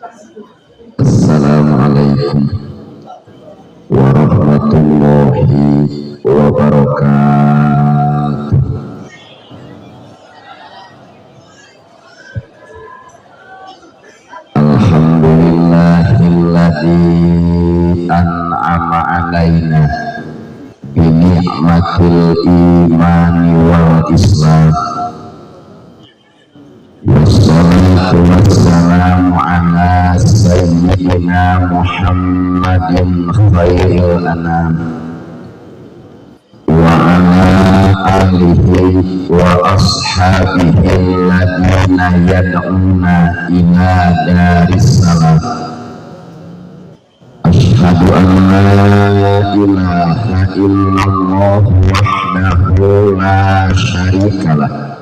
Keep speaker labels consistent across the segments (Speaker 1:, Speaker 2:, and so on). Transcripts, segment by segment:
Speaker 1: Assalamualaikum warahmatullahi wabarakatuh. Alhamdulillahilladzi an'ama alaina bi ni'matil imani wal islam. Wassalatu wassalamu ala sayyidina Muhammadin khairil anam wa ala alihi wa ashabihi alladhina yad'una ila daris salam. Asyhadu an la ilaha illallah wahdahu la syarikalah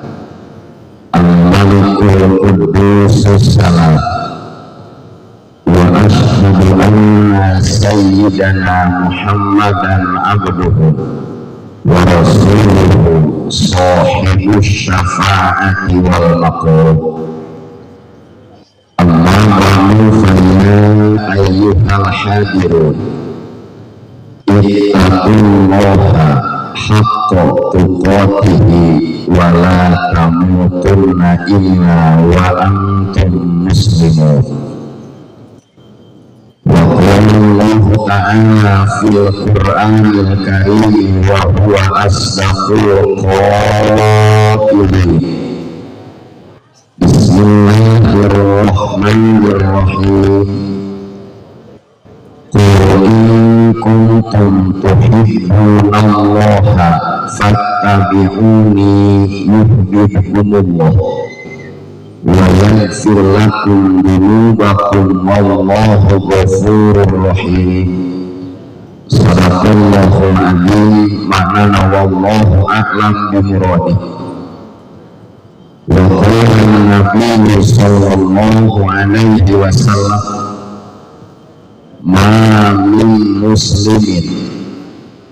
Speaker 1: al-malikul quddus salam wa asyhadu anna sayyidana Muhammadan abduhu wa rasuluhu sahibus syafaati wal maqam. Amma ba'du fa ya ayyuhal hadirun ittaqullaha haqqa tuqatihi wa la tamutunna illa wa antum muslimun. Wa qala Allahu ta'ala fil Qur'anil Karim wa huwa asdaqul qailin. Bismillahirrahmanirrahim. Qul in kuntum tuhibbunallaha fattabi'uni yuhibbukumullah wa yaghfir lakum dzunubakum wallahu ghafurur rahim. Sadaqallahul azim. Ma'nana wallahu a'lam bimuradih. Wa qala an-nabiy sallallahu alaihi wasallam ma min muslimin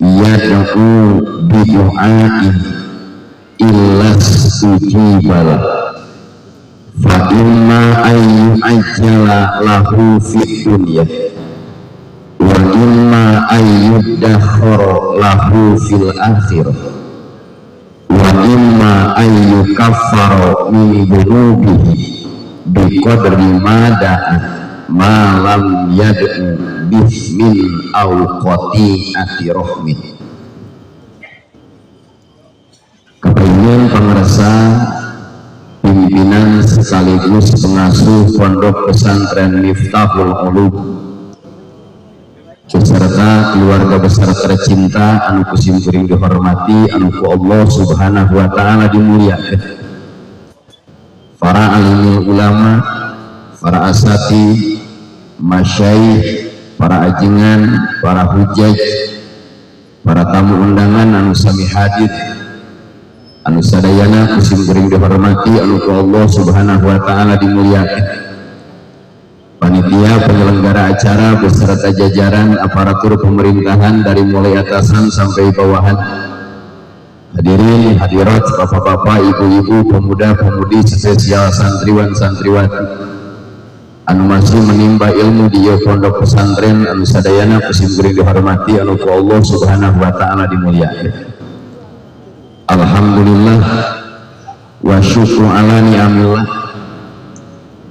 Speaker 1: yad'u bi du'ain illa istujibala fa imma an yu'ajjala lahu fid dunya wa imma an yuddakhara lahu fil akhirah wa imma an yukaffara min dhunubihi bi qadri ma da'a ma lam yad'u bismin aw qati'ati rahmin. Kepengen pengersa pimpinan sekaligus pengasuh Pondok Pesantren Miftahul Ulum beserta keluarga besar tercinta anu ku simkuring dihormati anu ku Allah Subhanahu wa ta'ala dimuliakan, para alimul ulama, para asati, masyayikh, para ajengan, para hujaj, para tamu undangan anu sami hadir anu sadayana ku simkuring dihormati anu ku Allah Subhanahu wa ta'ala dimuliakan, panitia penyelenggara acara beserta jajaran aparatur pemerintahan dari mulai atasan sampai bawahan, hadirin hadirat, bapak-bapak, ibu-ibu, pemuda-pemudi, spesial santriwan santriwati anu masih menimba ilmu di pondok pesantren anu sadayana ku simkuring dihormati anu ku Allah Subhanahu wa ta'ala dimuliakan. Alhamdulillah wa syukru ala ni'amillah.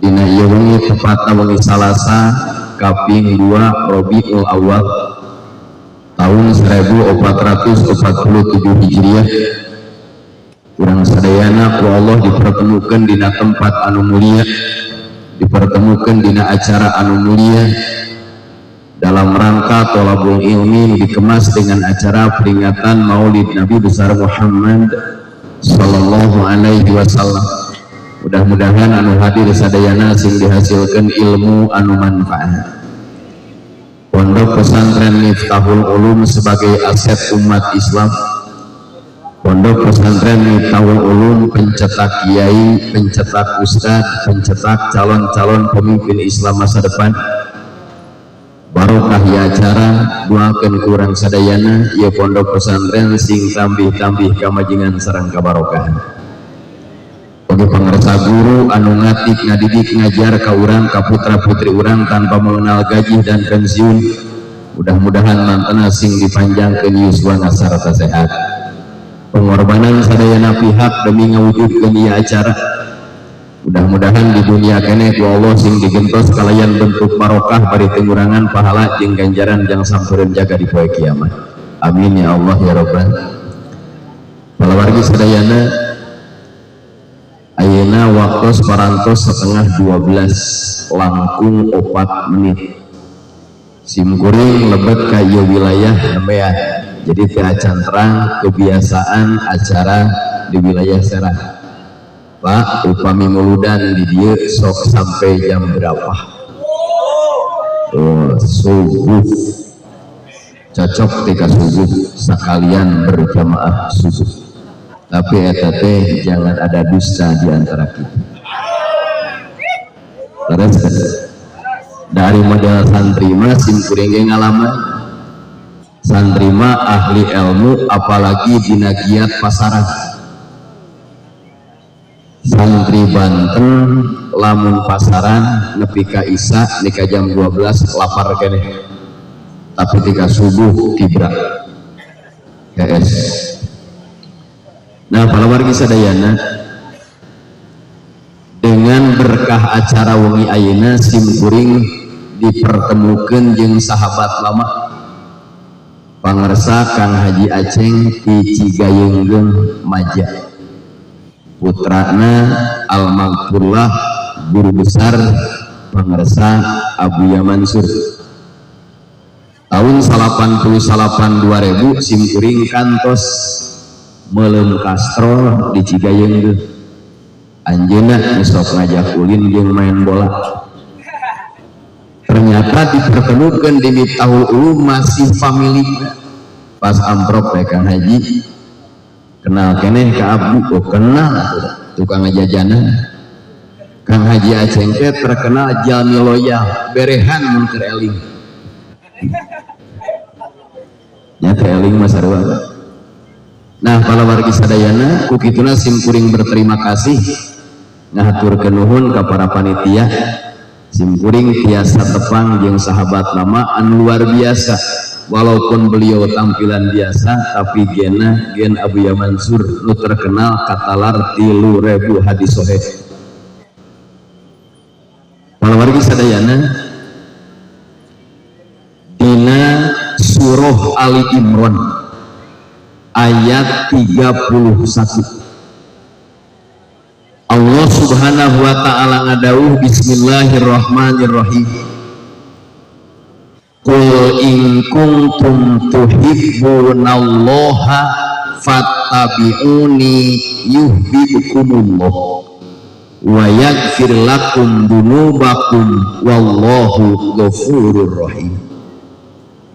Speaker 1: Dina ieu wengi tepatna wengi Salasa kaping 2 Rabiul Awal tahun 1447 Hijriah, urang sadayana ku Allah dipertemukan dina tempat anu mulia, dipertemukan dina acara anu mulia dalam rangka tolabul ilmi dikemas dengan acara peringatan Maulid Nabi besar Muhammad sallallahu alaihi wasallam. Mudah-mudahan anu hadir sadayana sing dihasilkan ilmu anu manfaat. Pondok Pesantren Miftahul Ulum sebagai aset umat Islam, Pondok Pesantren Miftahul Ulum pencetak kiai, pencetak ustad, pencetak calon-calon pemimpin Islam masa depan. Barokah ya acara, doakeun kurang sadayana ya pondok pesantren sing tambih-tambih kamajengan sareng kabarokahan. Oge pangersa guru anu ngatik ngadidik ngajar ka urang ka putra-putri urang tanpa mengenal gaji dan pensiun. Mudah-mudahan mantena sing dipanjangkeun yuswana sarta sehat. Pengorbanan sadayana pihak demi ngawujudkeun ieu acara. Mudah-mudahan di dunia keneh ku Allah sing digentos kalayan bentuk barokah bari teu ngurangan pahala jeung ganjaran jang sampereun jaga di poe kiamat. Amin ya Allah ya Rabbal. Palawargi sadayana, ayeuna waktu parantos 11.30 langkung 4 menit. Simkuring lebet ka ieu wilayah nembean, jadi teu acan terang kebiasaan acara di wilayah Serang. Pak, upami muludan di dieu sok sampai jam berapa? Oh, subuh. Cocok tika subuh sekalian berjamaah subuh. Tapi eta teh jangan ada dusta di antara kita. Terus dari model santri mah simkuring ge ngalaman. Santri mah ahli ilmu, apalagi dina giat pasaran. Santri Banten lamun pasaran nepi ka Isa nika jam 12 lapar keneh, tapi tika subuh tibra KS. Nah, para wargi sadayana, dengan berkah acara wengi ayeuna simkuring dipertemukan jeung sahabat lama, pangersa Kang Haji Aceng di Cigayeunggeung Maja, putrana Al-Maghfurlah guru besar pangersa Abuya Mansur. Tahun 88 2000 simkuring kantos meuleum kastrol di Cigayeunggeung. Anjeunna nu sok ngajak ulin jeung main bola. Ternyata dipertemukan di Miftahul Ulum masih family. Pas amprok teh, Kang Haji kenal keneh ka abdi? Oh, kenal atuh, tukang ngajajanan. Kang Haji Aceng teh terkenal jalmi loyal, berehan mun keur eling nya, teh eling mah sarua. Nah, para wargi sadayana, ku kituna simkuring berterima kasih, ngahaturkeun nuhun ka para panitia. Simkuring tiasa tepang jeung sahabat lama anu luar biasa. Walaupun beliau tampilan biasa, tapi gena gen Abuya Mansur nu terkenal katalar 3000 hadis soheh. Para wargi sadayana, dina surah Ali Imran ayat 31 Allah Subhanahu wa ta'ala ngadawuh, bismillahirrahmanirrahim, Qul in kuntum tuhibbunallaha fattabi'uni yuhibbukumullah wa yaghfir lakum dunubakum wallahu ghafurur rahim.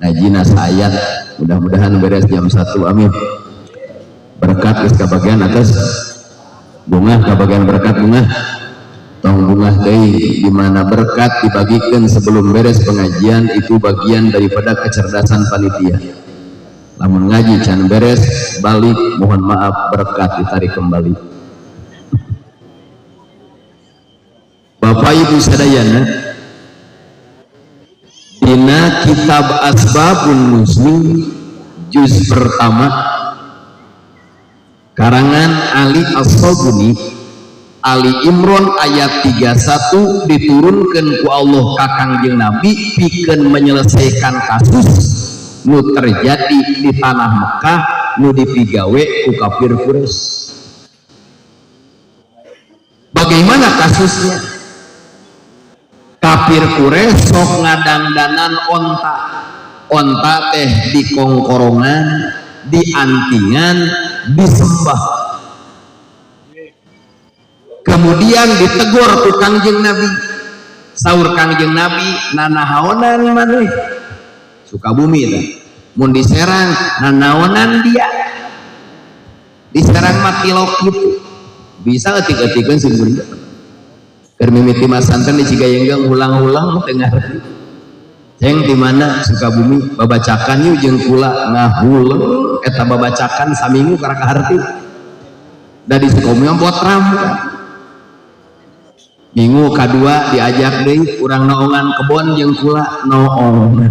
Speaker 1: Ngajina ayat, mudah-mudahan beres jam 1, amin. Berkat geus kabagian atas bungah, kabagian berkat bungah, tong bungah deui. Di mana berkat dibagikan sebelum beres pengajian, itu bagian daripada kecerdasan panitia. Lamun ngaji can beres balik, mohon maaf, berkat ditarik kembali. Bapak Ibu sadayana, dina kitab Asbabun Nuzul juz pertama karangan Ali As-Sabuni, Ali Imran ayat 31 diturunkan ku Allah ka Kangjeng Nabi pikeun menyelesaikan kasus nu terjadi di tanah Mekah nu dipigawe ku kafir Quraisy. Bagaimana kasusnya? Kafir Quraisy sok ngadangdanan onta. Onta teh dikongkorongan, diantingan, disembah. Kemudian ditegur ku Kangjeng Nabi. Saur Kangjeng Nabi, nanahaonan maneh? Sukabumi teh mun diserang, nanaonan dia? Diserang mah tilok gitu bisa etik-etikeun sing. Keur mimiti masanten di Cigayenggang, ulang-ulang teu ngarti. Ceng di mana? Sukabumi. Babacakan yuk jeung kula. Ngahuleng eta babacakan saminggu karak kaharti. Da di Sukabumi mah potram. Minggu kadua diajak deui urang noongan kebon jeung kula noong.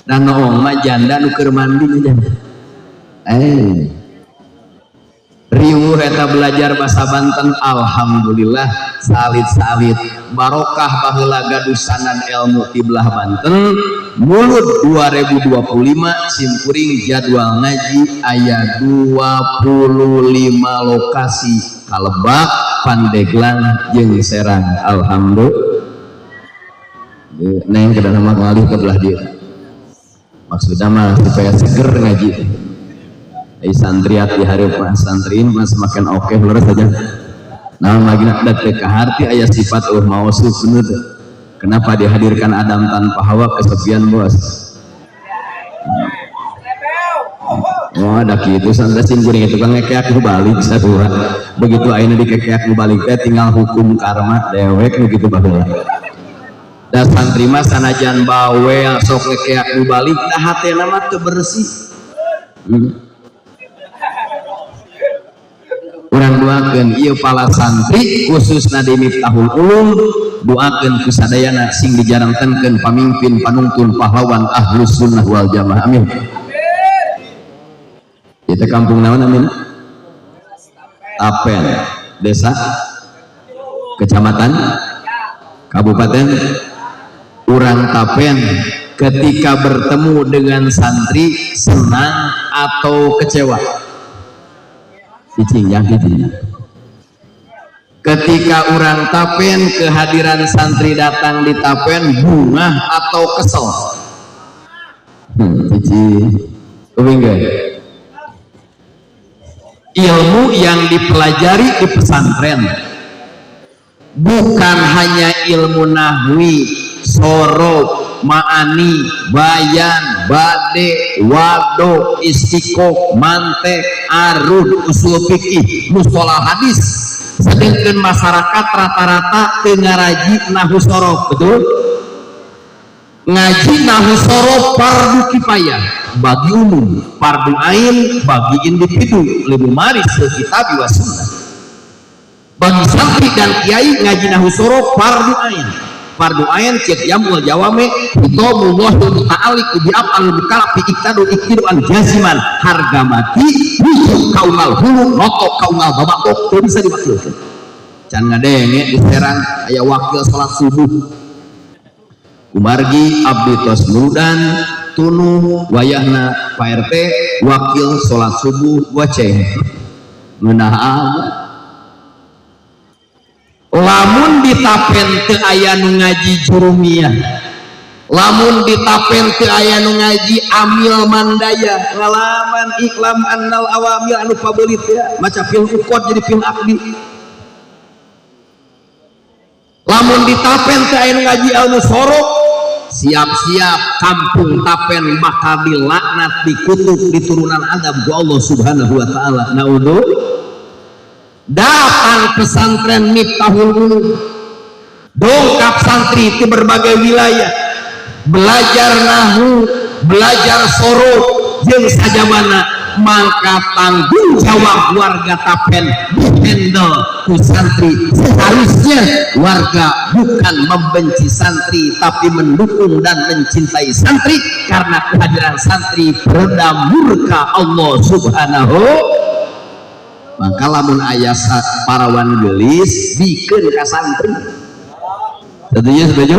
Speaker 1: Dan noong mah janda nu keur mandi janda. Riuh eta belajar bahasa Banten, alhamdulillah salit-salit barokah baheula gaduh sanad ilmu ti belah Banten. Mulud 2025 simkuring jadwal ngaji aya 25 lokasi, ka Lebak, Pandeglang jeung Serang. Alhamdulillah. Neng ke dalam ngalih ke belah dia, maksudnya mah supaya seger ngaji. Ai santriat di hari mah, santri mah semakin oke, lurus saja. Nah, lagi nak teu kaharti aya sifat mausuf, bener teu? Kenapa dihadirkan Adam tanpa Hawa? Kesepian, bos. Oh, ada gitu santri sim kuring itu kan ngekeak nu balik sarua. Begitu ayeuna dikekeak nu balik teh tinggal hukum karma dewek nu kitu baheula. Da santri mah sanajan bawel, sok ngekeak nu balik, tah hatena mah teu bersih. Urang doakeun ieu pala santri, khususna di Miftahul Ulum, doakeun ku sadayana sing dijarangkeun pamimpin, panuntun, pahlawan Ahlus Sunnah wal Jamaah, amin. Itu kampung naon, amin? Tapen, desa, kecamatan, kabupaten. Urang Tapen ketika bertemu dengan santri senang atau kecewa? Cicing yang cicing. Ketika orang Tapen kehadiran santri datang di Tapen, bungah atau kesel? Cici kuping. Ilmu yang dipelajari di pesantren bukan hanya ilmu nahwi, sorof, ma'ani, bayan, bade, wado, istiqoq, mantek, arud, usul fikih, mustolah hadis. Sedangkan masyarakat rata-rata teu ngaraji nahu sorof, betul? Ngaji nahu sorof fardu kifayah bagi umum, fardu ain bagi individu, limumaris kitab wa sunnah. Bagi santri dan kiai, ngaji nahu sorof fardu ain. Fardu ain cek Jam'ul Jawame, khitabullah muta'alliqu bi af'al mukallaf iktadu iktidu an jaziman, harga mati, wujud kaungal hulu notok kaungal babatok, teu bisa diwakilkan. Can ngadenge di Serang aya wakil salat subuh. Kumargi abdi tos muludan, tunu wayahna Pak RT wakil salat subuh goceng, ngeunah amat. Lamun ditapen teu aya nu ngaji jurumiyah, lamun ditapen teu aya nu ngaji amil mandaya, ngalaman iklam annal awamil anu pabelit ya maca fil uqad jadi fil aqdi. Lamun ditapen teu aya nu ngaji ilmu sorof, siap-siap kampung Tapen bakal dilaknat, dikutuk, diturunan azab ku Allah Subhanahu wa taala. Naudzu. Datang pesantren Miftahul Ulum, dongkap santri di berbagai wilayah, belajar nahu, belajar sorof jeung sajabana, maka tanggung jawab warga Tapen dihandle ku santri. Seharusnya warga bukan membenci santri, tapi mendukung dan mencintai santri, karena kehadiran santri peredam murka Allah Subhanahu. Maka lamun aya parawan gelis, bikeun ka santri. Setuju? Setuju?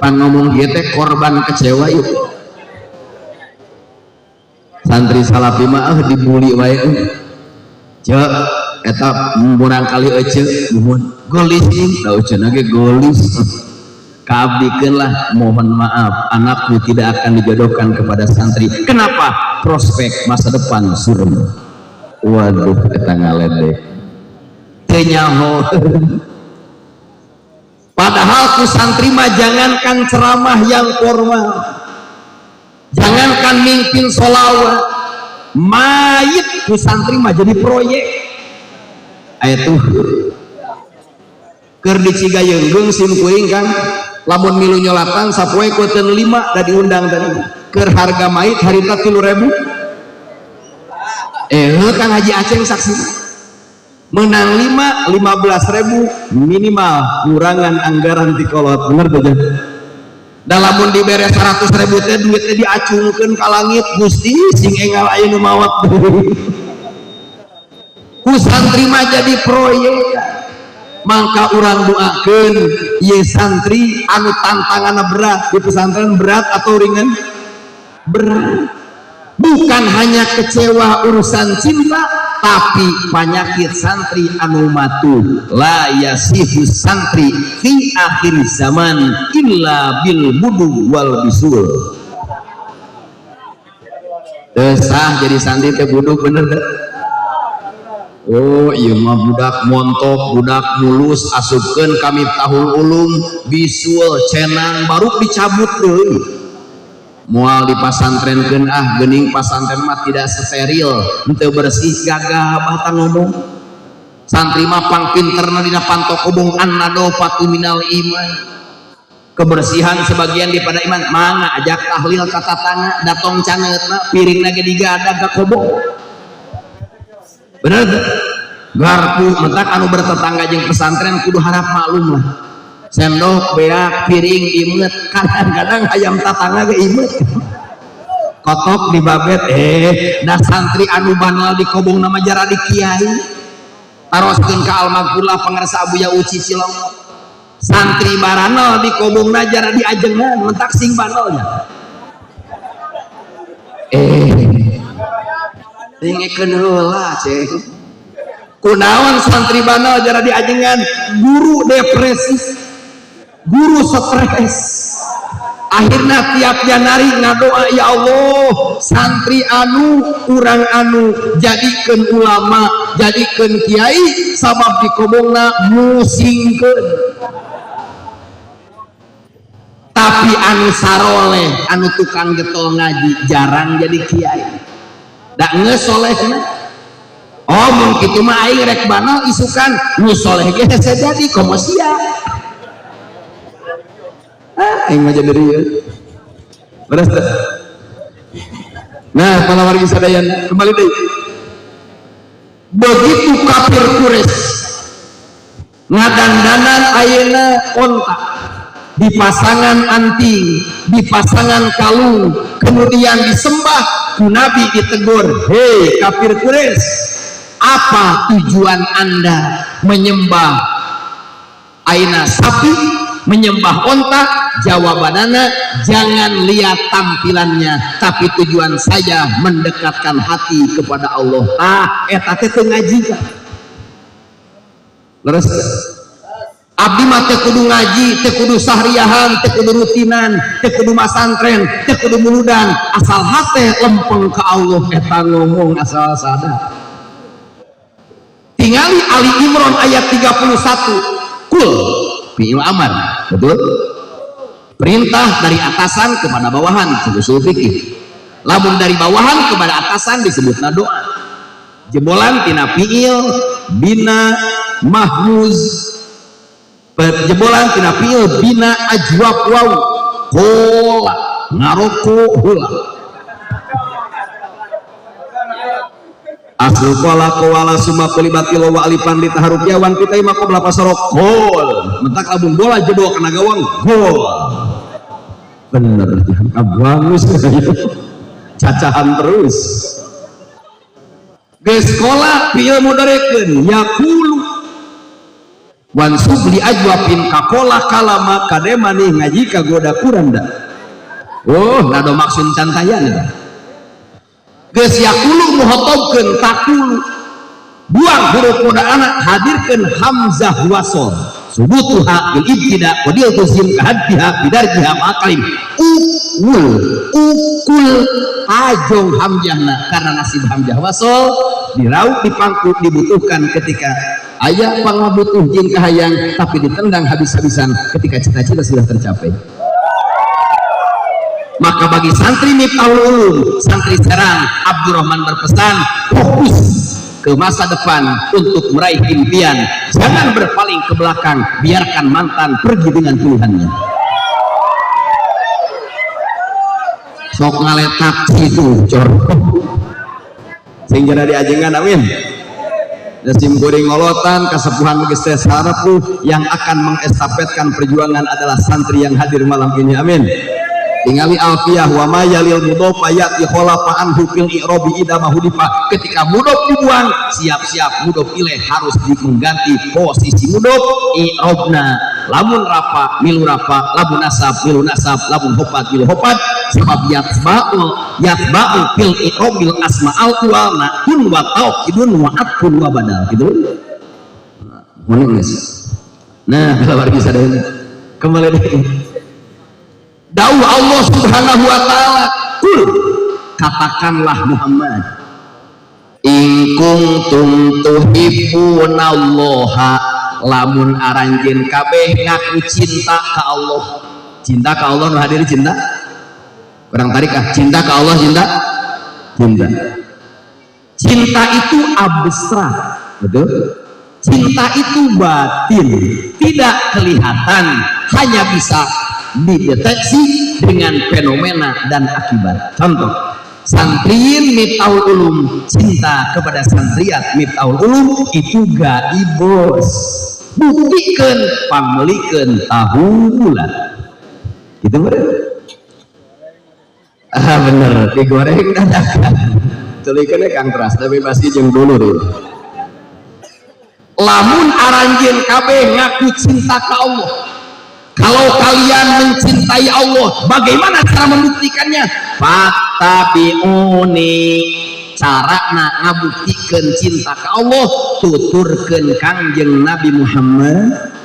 Speaker 1: Pan ngomong kieu teh korban kecewa yuk. Santri salafi mah, ah, dibully wae euy. Cek eta murang kali ece nuhun gelis nih, da eceuna ge gelis. Kaabdikeun lah, mohon maaf, anakku tidak akan dijodohkan kepada santri. Kenapa? Prospek masa depan suram. Waduh, eta ngaledek teu nyaho. Padahal ku santri mah jangankan ceramah yang formal, jangankan mimpin sholawat, mayit ku santri mah jadi proyek. Aya tuh keur di Cigayeunggeung sim kuring kan, lamun milu nyolatan sapoe kueteun 5, da diundang tadi. Keur harga mayit harita 3000. Kang Haji Aceng saksi. Menang 5, 15 ribu minimal kurangan anggaran ti kolot, bener tuh? Lamun dibere 100 ribu teh, duitnya diacungkeun ka langit, Gusti, sing engal aya nu mawat. Ku santri mah jadi proyek. Mangka urang doakeun ieu santri anu tantanganna berat di pesantren. Berat atau ringan? Berat. Bukan hanya kecewa urusan cinta, tapi penyakit santri anu matu. La yasihu santri fi akhir zaman illa bil budu wal bisul. Sah jadi santri teh buduk, bener teh? Oh iya mah budak montok, budak mulus, asupkeun ka Miftahul Ulum, bisul cenang, baru dicabut deui. Moal dipasantrenkeun ah, geuning pasantren mah tidak steril, henteu bersih, gagah bahkan ngomong. Santri mah pang pinterna dina panto kobong, an-nadhofatu minal iman. Kebersihan sebagian daripada iman. Mangga ajak tahlil ka tatangga, datong caneutna, piringna ge digadag ka kobong. Bener teu? Garpu mentak anu bertetangga jeung pesantren kudu harap maklum lah. Sendok beak, piring imet, kadang-kadang ayam tatangga ge imet. Kotok dibabet, dah santri anu banal di kobong nama jara di kiai. Taroskeun ka almaghfurlah pangarsa Abuya Uci Cilongok. Santri baranal di kobongna jara di ajengan, mentak sing banalnya. Dengekeun heula ceng. Kunaon santri banal jara di ajengan? Guru depresi, guru stres. Akhirnya tiap Januari ngadoa, ya Allah, santri anu urang anu jadikeun ulama, jadikeun kiai, sabab di kobongna musingkeun. Tapi anu saroleh, anu tukang getol ngaji jarang jadi kiai. Da geus solehna. Oh, mun kitu mah aing rek banal isukan, nu soleh ge hese jadi, komo sia. Ah, aing mah jadi rieu. Beres teu? Nah, para wargi sadayana, kembali deui. Begitu kafir Quraisy ngadandanan ayeuna onta, di pasangan anting, di pasangan kalung, kemudian disembah, ku Nabi ditegur, "Hei kafir Quraisy, apa tujuan Anda menyembah aina sapi, menyembah onta?" Jawabanana, "Jangan lihat tampilannya, tapi tujuan saya mendekatkan hati kepada Allah." Ah, eta teh teu ngaji kan? Leres? Abdi mah teu kudu ngaji, teu kudu sahriyahan, teu kudu rutinan, teu kudu masantren, teu kudu muludan, asal hate lempeng ke Allah. Eta ngomong asal sadar. Tingali Ali Imran ayat 31. Kul fi'il amar, betul? Perintah dari atasan kepada bawahan, usul fikih. Lamun dari bawahan kepada atasan disebutna doa. Jebolan tina fi'il bina mahmuz, jebolan tina fi'il bina ajwab waw, kola ngaroko hula. Aslu kola koala summa kulibatilo wa alifan li taharukiya wan pitai maqobla pasoro gol. Mentak lamun bola jebol kana gawang, gol. Bener, bagus, cacahan terus. Geus kola fi'il mudarekeun yaqulu wansub li ajwafin kakola kalama kade manih ngaji kagoda kuranda. Oh, nado maksud cantayan eta. Geus yaqulu muhotobkeun taqulu, buang huruf mudana, hadirkeun hamzah wasol, subutuha bil ibtida wa diltuzim kahaddiha bidarjiha maqalim ukul ukul ajong hamzahna karena nasib hamzah wasol diraup dipangku dibutuhkan ketika ayah pangabutuh jeung kahayang, tapi ditendang habis-habisan ketika cita-cita sudah tercapai. Maka bagi santri Miftahul Ulum, santri Serang, Abdurrahman berpesan, fokus ke masa depan untuk meraih impian, jangan berpaling ke belakang, biarkan mantan pergi dengan pilihannya. Sok ngaletak situ cor sing jara diajengan, amin. Da sim kuring ngolotan kasepuhan geus teh sarepuh, yang akan mengestafetkan perjuangan adalah santri yang hadir malam ini. Amin. Tingali alfiyah, wa ma yalil mudhofa yati khalafa anhu fil i'rabi idza ma hudifa. Ketika mudhof dibuang, siap-siap mudhof ilaih harus mengganti posisi mudhof. I'rabna lamun rafa milu rafa, lamun nasab milu nasab, lamun hofad milu hofad, sebab yatba'u yatba'u fil i'rabil asma'al uwal na'tun wa tauqidun wa atfun wa badal, gitu. Nah, nah, kalau wargi sadayana kembali deui. Dawuh Allah Subhanahu wa taala, "Qul," katakanlah Muhammad, "in kuntum tuhibbunallaha," lamun aranjeun kabeh ngaku cinta ka Allah. Cinta ka Allah, nu hadir cinta? Kurang tarik ah. Cinta ka Allah, cinta? Cinta. Cinta itu abstrak, betul? Cinta itu batin, tidak kelihatan, hanya bisa dideteksi dengan fenomena dan akibat. Contoh, santriin Miftahul Ulum cinta kepada santriat Miftahul Ulum itu gaib, bos. Buktikan, pangmeulikeun tahu bulat gitu, bener? Ah, bener, digoreng dadakan tulikeun Kang Teras, tapi pasti jeung dulur ya. Lamun aranjeun kabeh ngaku cinta ka Allah, kalau kalian mencintai Allah, bagaimana cara membuktikannya? Fattabi'uni, cara nak ngabuktikeun cinta ka Allah, tuturkeun Kangjeng Nabi Muhammad.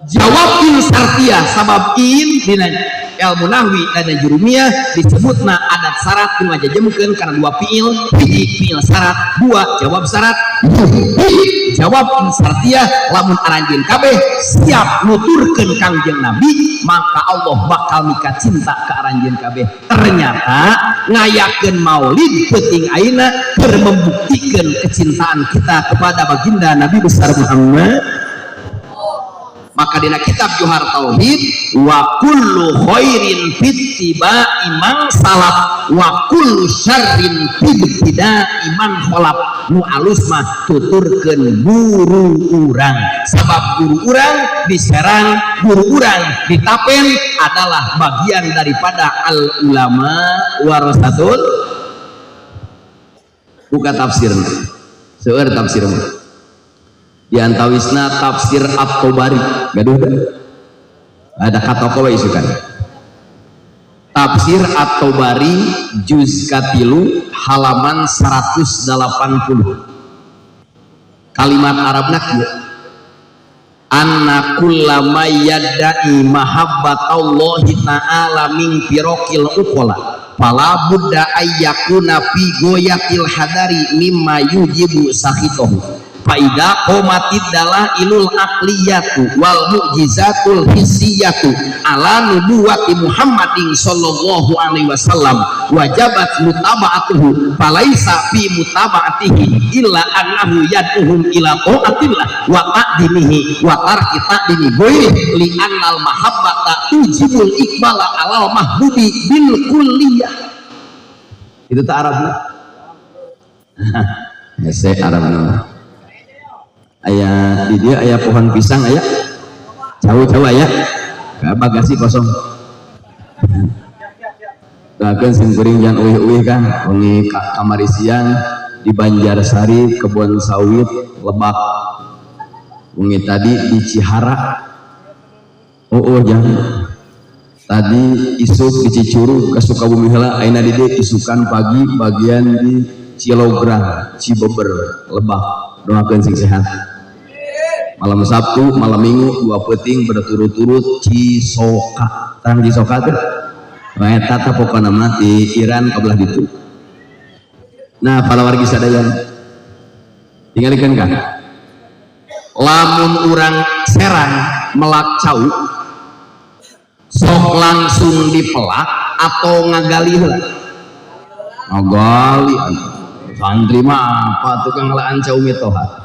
Speaker 1: Jawab in sartiah, sabab in dina ilmu nahwi dan jurumiyah disebutna adat syarat nu ngajajemkeun kana dua fiil: hiji fiil syarat, dua jawab syarat. Jawab in sartiah, lamun aranjeun kabeh siap nuturkeun Kangjeng Nabi, maka Allah bakal mika cinta ke aranjeun kabeh. Ternyata ngayakeun maulid peuting ayeuna keur membuktikan kecintaan kita kepada baginda Nabi besar Muhammad. Maka dina kitab Johar Tauhid, wa kullu khairin fittiba'i man salaf wa kullu syarrin fibtida'i man kholaf. Nu alus mah tuturkeun guru urang, sabab guru urang di Serang, guru urang di Tapen adalah bagian daripada al ulama warasatul. Buka tafsirna, seueur tafsirna, di antawisna tafsir At-Tabari. Gaduh ada kata kowe isukan tafsir At-Tabari juz katilu halaman 180, kalimat Arabna kieu: anna kullama yadda'i mahabbatallahi ta'ala min firaqil uqala fala budda ayyakuna fi goyatil hadari mimma yujibu sakhitahu, faida qomatid dalailul aqliyatu wal mu'jizatul hissiyatu ala nubuwati Muhammadin sallallahu alaihi wasallam, wajabat mutaba'atuhu, falaisa fi mutaba'atihi illa annahu yad'uhum ila ta'atillah wa ta'dimihi wa tarki ta'dimi ghairi, li annal mahabbata tujibul iqbala alal mahbubi bil kulliyah. Itu tak Arabna. Hese Arabna. Aya di dia, aya pohon pisang, aya jauh-jauh, aya ke bagasi kosong. Doakeun sim kuring jangan uih-uih kan. Wengi kamari siang di Banjarsari, Kebon Sawit, Lebak. Wengi tadi di Cihara. Oh, jangan tadi isuk di Cicurug ke Sukabumi heula, ayeuna di dieu isukan pagi bagian di Cilograng, Cibeber, Lebak. Doakeun sing sehat. Malam Sabtu, malam Minggu, dua peting berturut-turut Cisoka. Terang Cisoka tuh? Nah, eta tah pokona mah di Iran kabelah ditu. Nah, para wargi sadayana, tinggalikeun kan lamun urang Serang melak cau, sok langsung dipelak atau ngagali heula? Ngagali. Santri mah apa, tukang ngelaan cau mitoha.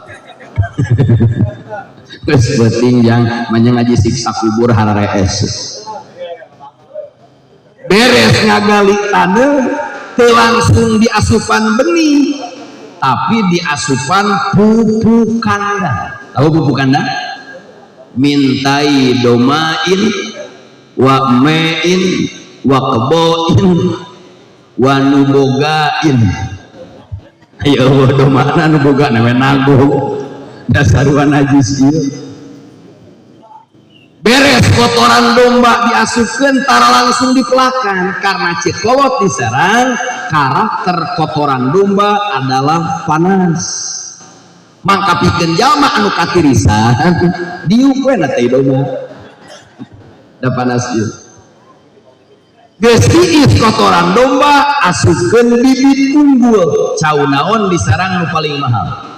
Speaker 1: Geus peuting jang manya ngaji siksa kubur hararees. Beres ngagali taneuh, teu langsung diasupan benih. Tapi diasupan pupuk kandang. Tahu pupuk kandang? Mintai domain wa mein wa keboin wa nubogain. Ya Allah, domana nu boga we nagog dasar najis ieu. Beres kotoran domba diasupkeun, tara langsung dipelakan, karena cek kolot diserang karakter kotoran domba adalah panas. Mangka pikeun jalma anu katirisan, diuk we na tai domba da panas ieu. Geus tiis kotoran domba, asupkeun bibit unggul. Cau naon diserang nu paling mahal?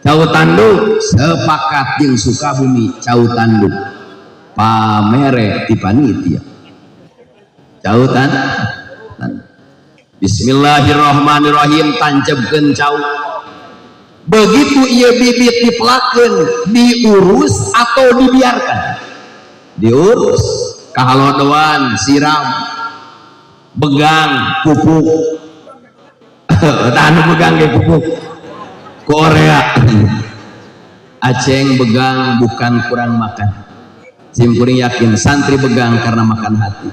Speaker 1: Cau tanduk. Sepakat jeung Sukabumi, cau tanduk pamere ti panitia cau tan. Bismillahirrahmanirrahim, tancebkeun cau. Begitu ieu bibit dipelakeun, diurus atau dibiarkan? Diurus, kahalodoan, siram, begang pupuk. Tahan, begang ge pupuk Korea. Aceng begang bukan kurang makan. Simkuring yakin santri begang karena makan hati.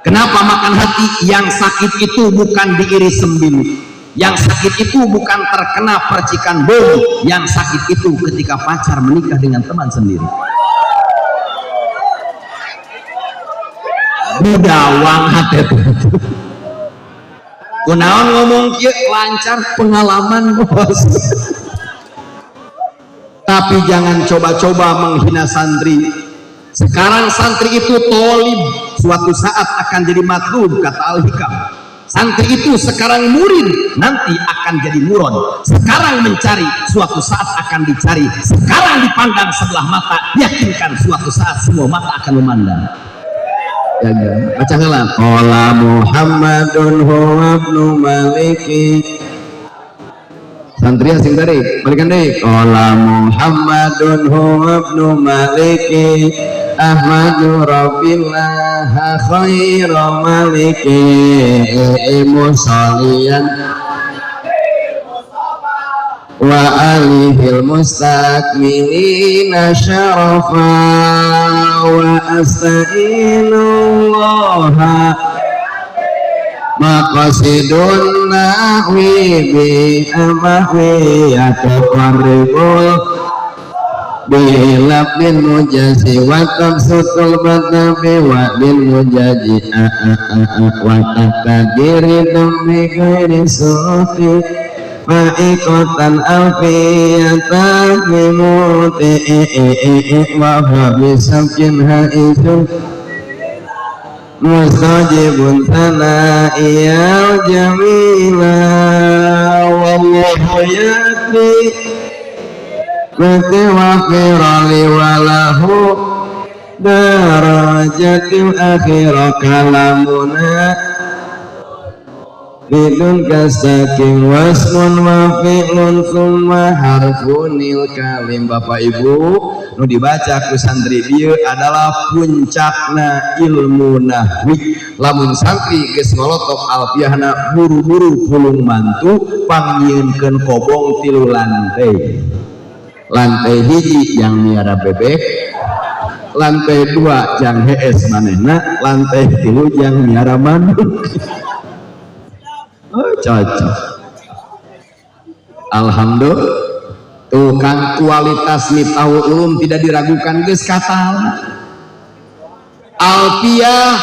Speaker 1: Kenapa makan hati? Yang sakit itu bukan diiris sembilu, yang sakit itu bukan terkena percikan bom, yang sakit itu ketika pacar menikah dengan teman sendiri. Budawang hati kunaon ngomong kieu, lancar pengalaman, bos. Tapi jangan coba-coba menghina santri. Sekarang santri itu tolib, suatu saat akan jadi matlub, kata Al-Hikam. Santri itu sekarang murid, nanti akan jadi murad. Sekarang mencari, suatu saat akan dicari. Sekarang dipandang sebelah mata, yakinkan suatu saat semua mata akan memandang. Ya, ya. Baca heula. Qala Muhammadun huwa ibnu Maliki. Santri asing tadi, balikan deui. Qala Muhammadun huwa ibnu Maliki, Ahmadu Rabbillah khaira maliki, musalian wa alihil mustakmilina syarafa wa asta'inullaha maqasidun nahwi bi amahwi yataqarribul bilabdil mujazi wa tabsutul batna bi wa bil mujazi wa taqdiri dhammi ghairi sufi fa'iqatan alfiyatan bimuti wa huwa bisabkin haizun mustajibun thana'iyal jamila wallahu yakfi mati wa firali walahu darajatil akhirah kalamuna bidun kasakin wasmun wa fi'lun thumma harfunil kalim. Bapak Ibu, nu dibaca ku santri bieu adalah puncakna ilmu nahwi. Lamun santri geus ngolotok alfiahna, buru-buru pulung mantu, pangnyieunkeun kobong 3 lantai. Lantai 1 yang miara bebek, lantai 2 jang hees manehna, lantai 3 jang miara manuk. Oh, cocok. Alhamdulillah. Tukang kualitas Miftahul Ulum tidak diragukan, geus katal. Alfiah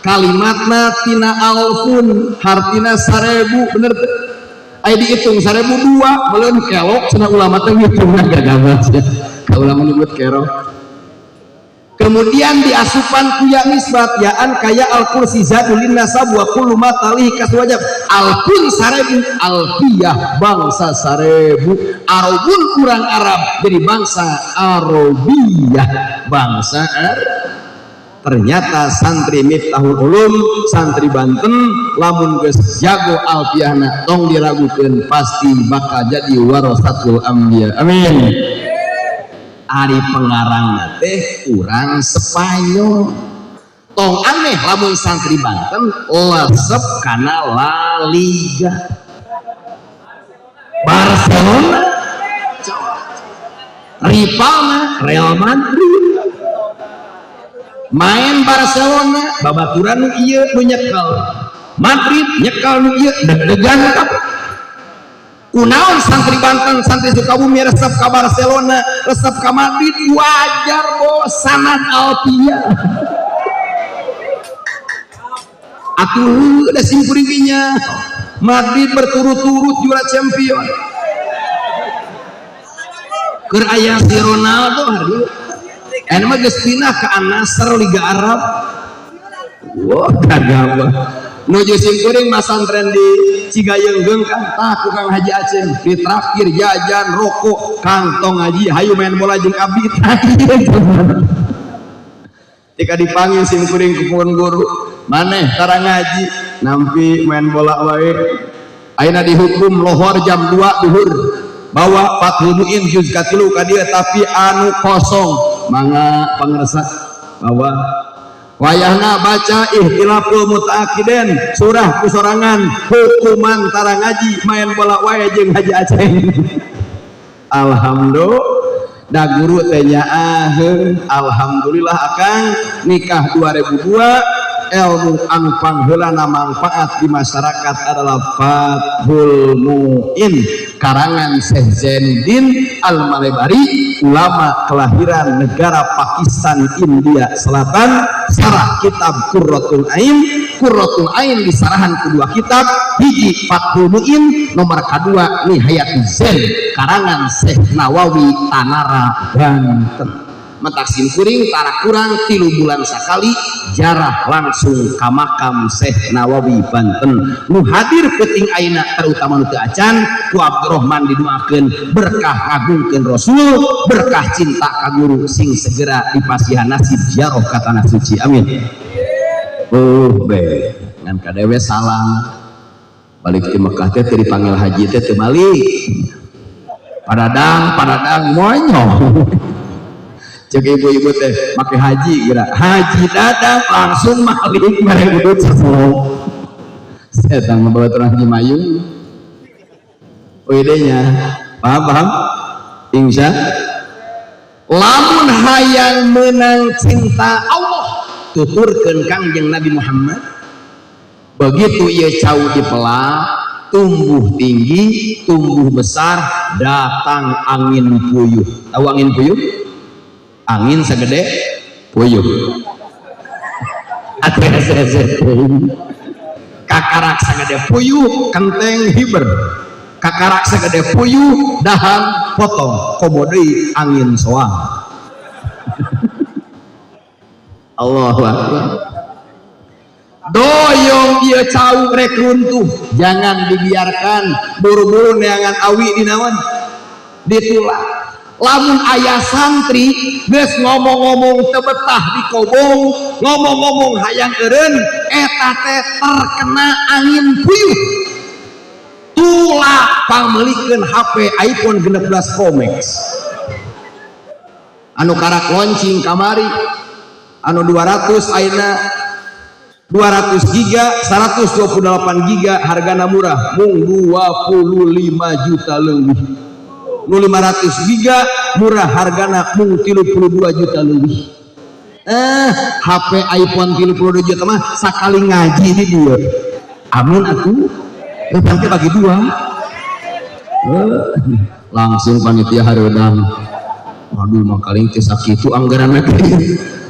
Speaker 1: kalimatna tina alfun hartina 1000, bener teu? Aya dihitung 1002 meuleun kelok cenah ulama teh, ngitungna gagabah cenah. Ka ulama nyebut kerok. Kemudian diasupan ku ya nisbat yaan kaya al kursi zadulin nasab wa kullu ma talihi kaswajab. Alfun 1000, alfiyah bangsa 1000, arabun kurang Arab jadi bangsa Arabiyah, bangsa Arab. Ternyata santri Miftahul Ulum, santri Banten, lamun geus jago alfiahna tong diragukeun, pasti bakal jadi warasatul anbiya. Amin. Ari pengarang teh urang Spanyol. Tong aneh lamun santri Banten lesep kana La Liga, Barcelona, rivalna Real Madrid. Main Barcelona, babaturan nu ieu nu nyekel Madrid, nyekel nu ieu, deg-degan kabeh. Kunaon santri Banten, santri Sukabumi resep ka Barcelona, resep ka Madrid? Wajar bos, sanad alfiyah atuh. Udah simpuringnya Madrid berturut-turut juara champion, keur aya si Ronaldo. Hari ini mah geus pindah ke Al Nassr, Liga Arab. Wah, kagak nuju simkuring masantren di Cigayeunggeung kan. Tah, ku Kang Haji Aceng ditraktir jajan, rokok. "Kang, tong ngaji, hayu main bola jeung abdi." Ketika dipanggil simkuring ke pun guru, "Maneh tara ngaji, nampi main bola wae." Ayeuna dihukum lohor jam 2 duhur, bawa Fathul Muin juz katilu ka dieu, tapi anu kosong. Mangga pangersa bawa. Wayahna baca Ikhtilaful Mutaakidin, surah kusorangan. Hukuman tara ngaji, main bola wae jeung Haji Aceng. Alhamdulillah da guru teh nyaaheun. Alhamdulillah, akang nikah 2002, ilmu anu pangheulana manfaat di masyarakat adalah Fathul Muin karangan Syekh Zainuddin Al-Malebari, ulama kelahiran negara Pakistan, India Selatan, sarah kitab Qurratul Ain. Qurratul Ain disarahan kedua kitab, hiji Fathul Muin, nomor kedua Nihayatuz Zain karangan Syekh Nawawi Tanara, Banten. Matak simkuring tara kurang 3 bulan sekali jarah langsung ka makam Syekh Nawawi Banten. Nu hadir peuting ayeuna, terutama nu teu acan, ku Abdurrahman didoakeun berkah ngagungkeun Rasul, berkah cinta ka guru, sing segera dipasihan nasib ziarah ka tanah suci, amin. Oh be ngan kadewe salam balik di Mekah teh, teu dipanggil haji teh teu balik. Padadang padadang monyong, cek ibu-ibu teh make haji kira haji Dadang langsung malik mereka sesuatu setan membawa orang haji mayung. Oh, idenya paham, paham. Insya lamun hayang menang cinta Allah, tuturkeun Kangjeng Nabi Muhammad. Begitu ia cau dipelak, tumbuh tinggi, tumbuh besar, datang angin puyuh. Tahu angin puyuh? Angin segede puyuh. Kakarak segede puyuh, kenteng hiber. Kakarak segede puyuh, dahan potong. Komo deui angin soang. Allahu Akbar. Doyong ieu cau rek runtuh, jangan dibiarkan. Buru-buru neangan awi di naon, ditulak. Lamun ayah santri geus ngomong-ngomong teu betah di kobong, ngomong-ngomong hayang eureun, eta teh terkena angin puyuh. Tulak, pangmeulikeun HP iPhone 16 Pro Max anu karak launching kamari, anu 200, ayeuna 200 giga, 128 giga, hargana murah mung 25 juta leuwih. Nu 500 giga murah, hargana mung 32 juta leuwih. HP iPhone 32 juta mah sakali ngaji di dia. Amin atuh. Nanti bagi dua. Langsung panitia hareudang, "Waduh, makaling teh sakitu anggaran."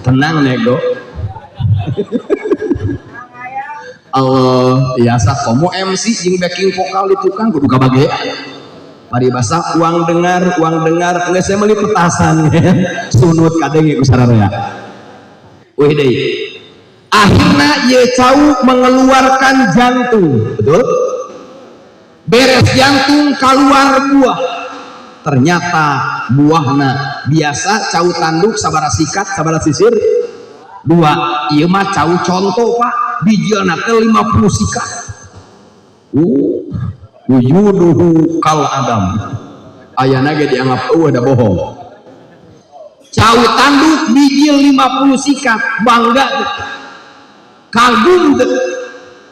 Speaker 1: Tenang, nego. Allah biasa komo MC jeung backing vokal di tukang kudu kabage. Paribasa uang dengar, uang dengar. Nggak, saya beli petasan sunut kadenge ku sararea. Wih deui, akhirnya ye cau mengeluarkan jantung, betul? Beres jantung keluar buah. Ternyata buahna biasa cau tanduk sabara sikat, sabara sisir? Dua. Ieu mah cau contoh, Pak, bijilna teh 50 sikat. Wujuduhu kal adam, ayana ge dianggap eueuh, da bohong. Cau tanduk bijil 50 sikat, bangga tuh. Kagum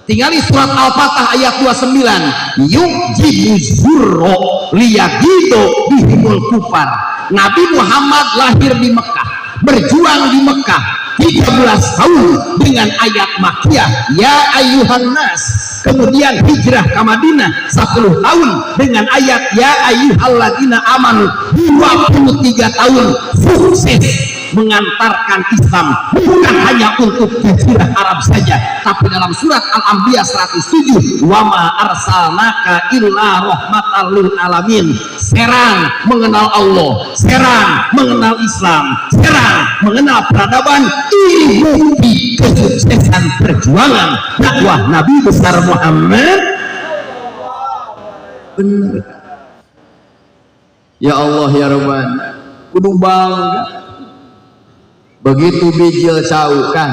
Speaker 1: tinggali surat Al-Fatah ayat 29, yujibu zurro liyagido bihimul kufar. Nabi Muhammad lahir di Mekah, berjuang di Mekah 13 tahun dengan ayat Makkiyah ya ayyuhan nas, kemudian hijrah ke Madinah 10 tahun dengan ayat ya ayyuhalladzina amanu, 23 tahun sukses mengantarkan Islam bukan hanya untuk jazirah Arab saja, tapi dalam surat Al-Anbiya 107, wama arsalnaka illa rahmatan lil alamin. Serang mengenal Allah, serang mengenal Islam, serang mengenal peradaban. Ini bukti kesuksesan perjuangan dakwah Nabi besar Muhammad. Benar ya Allah ya Rabbana, kudu bangga. Begitu bijil cau kan,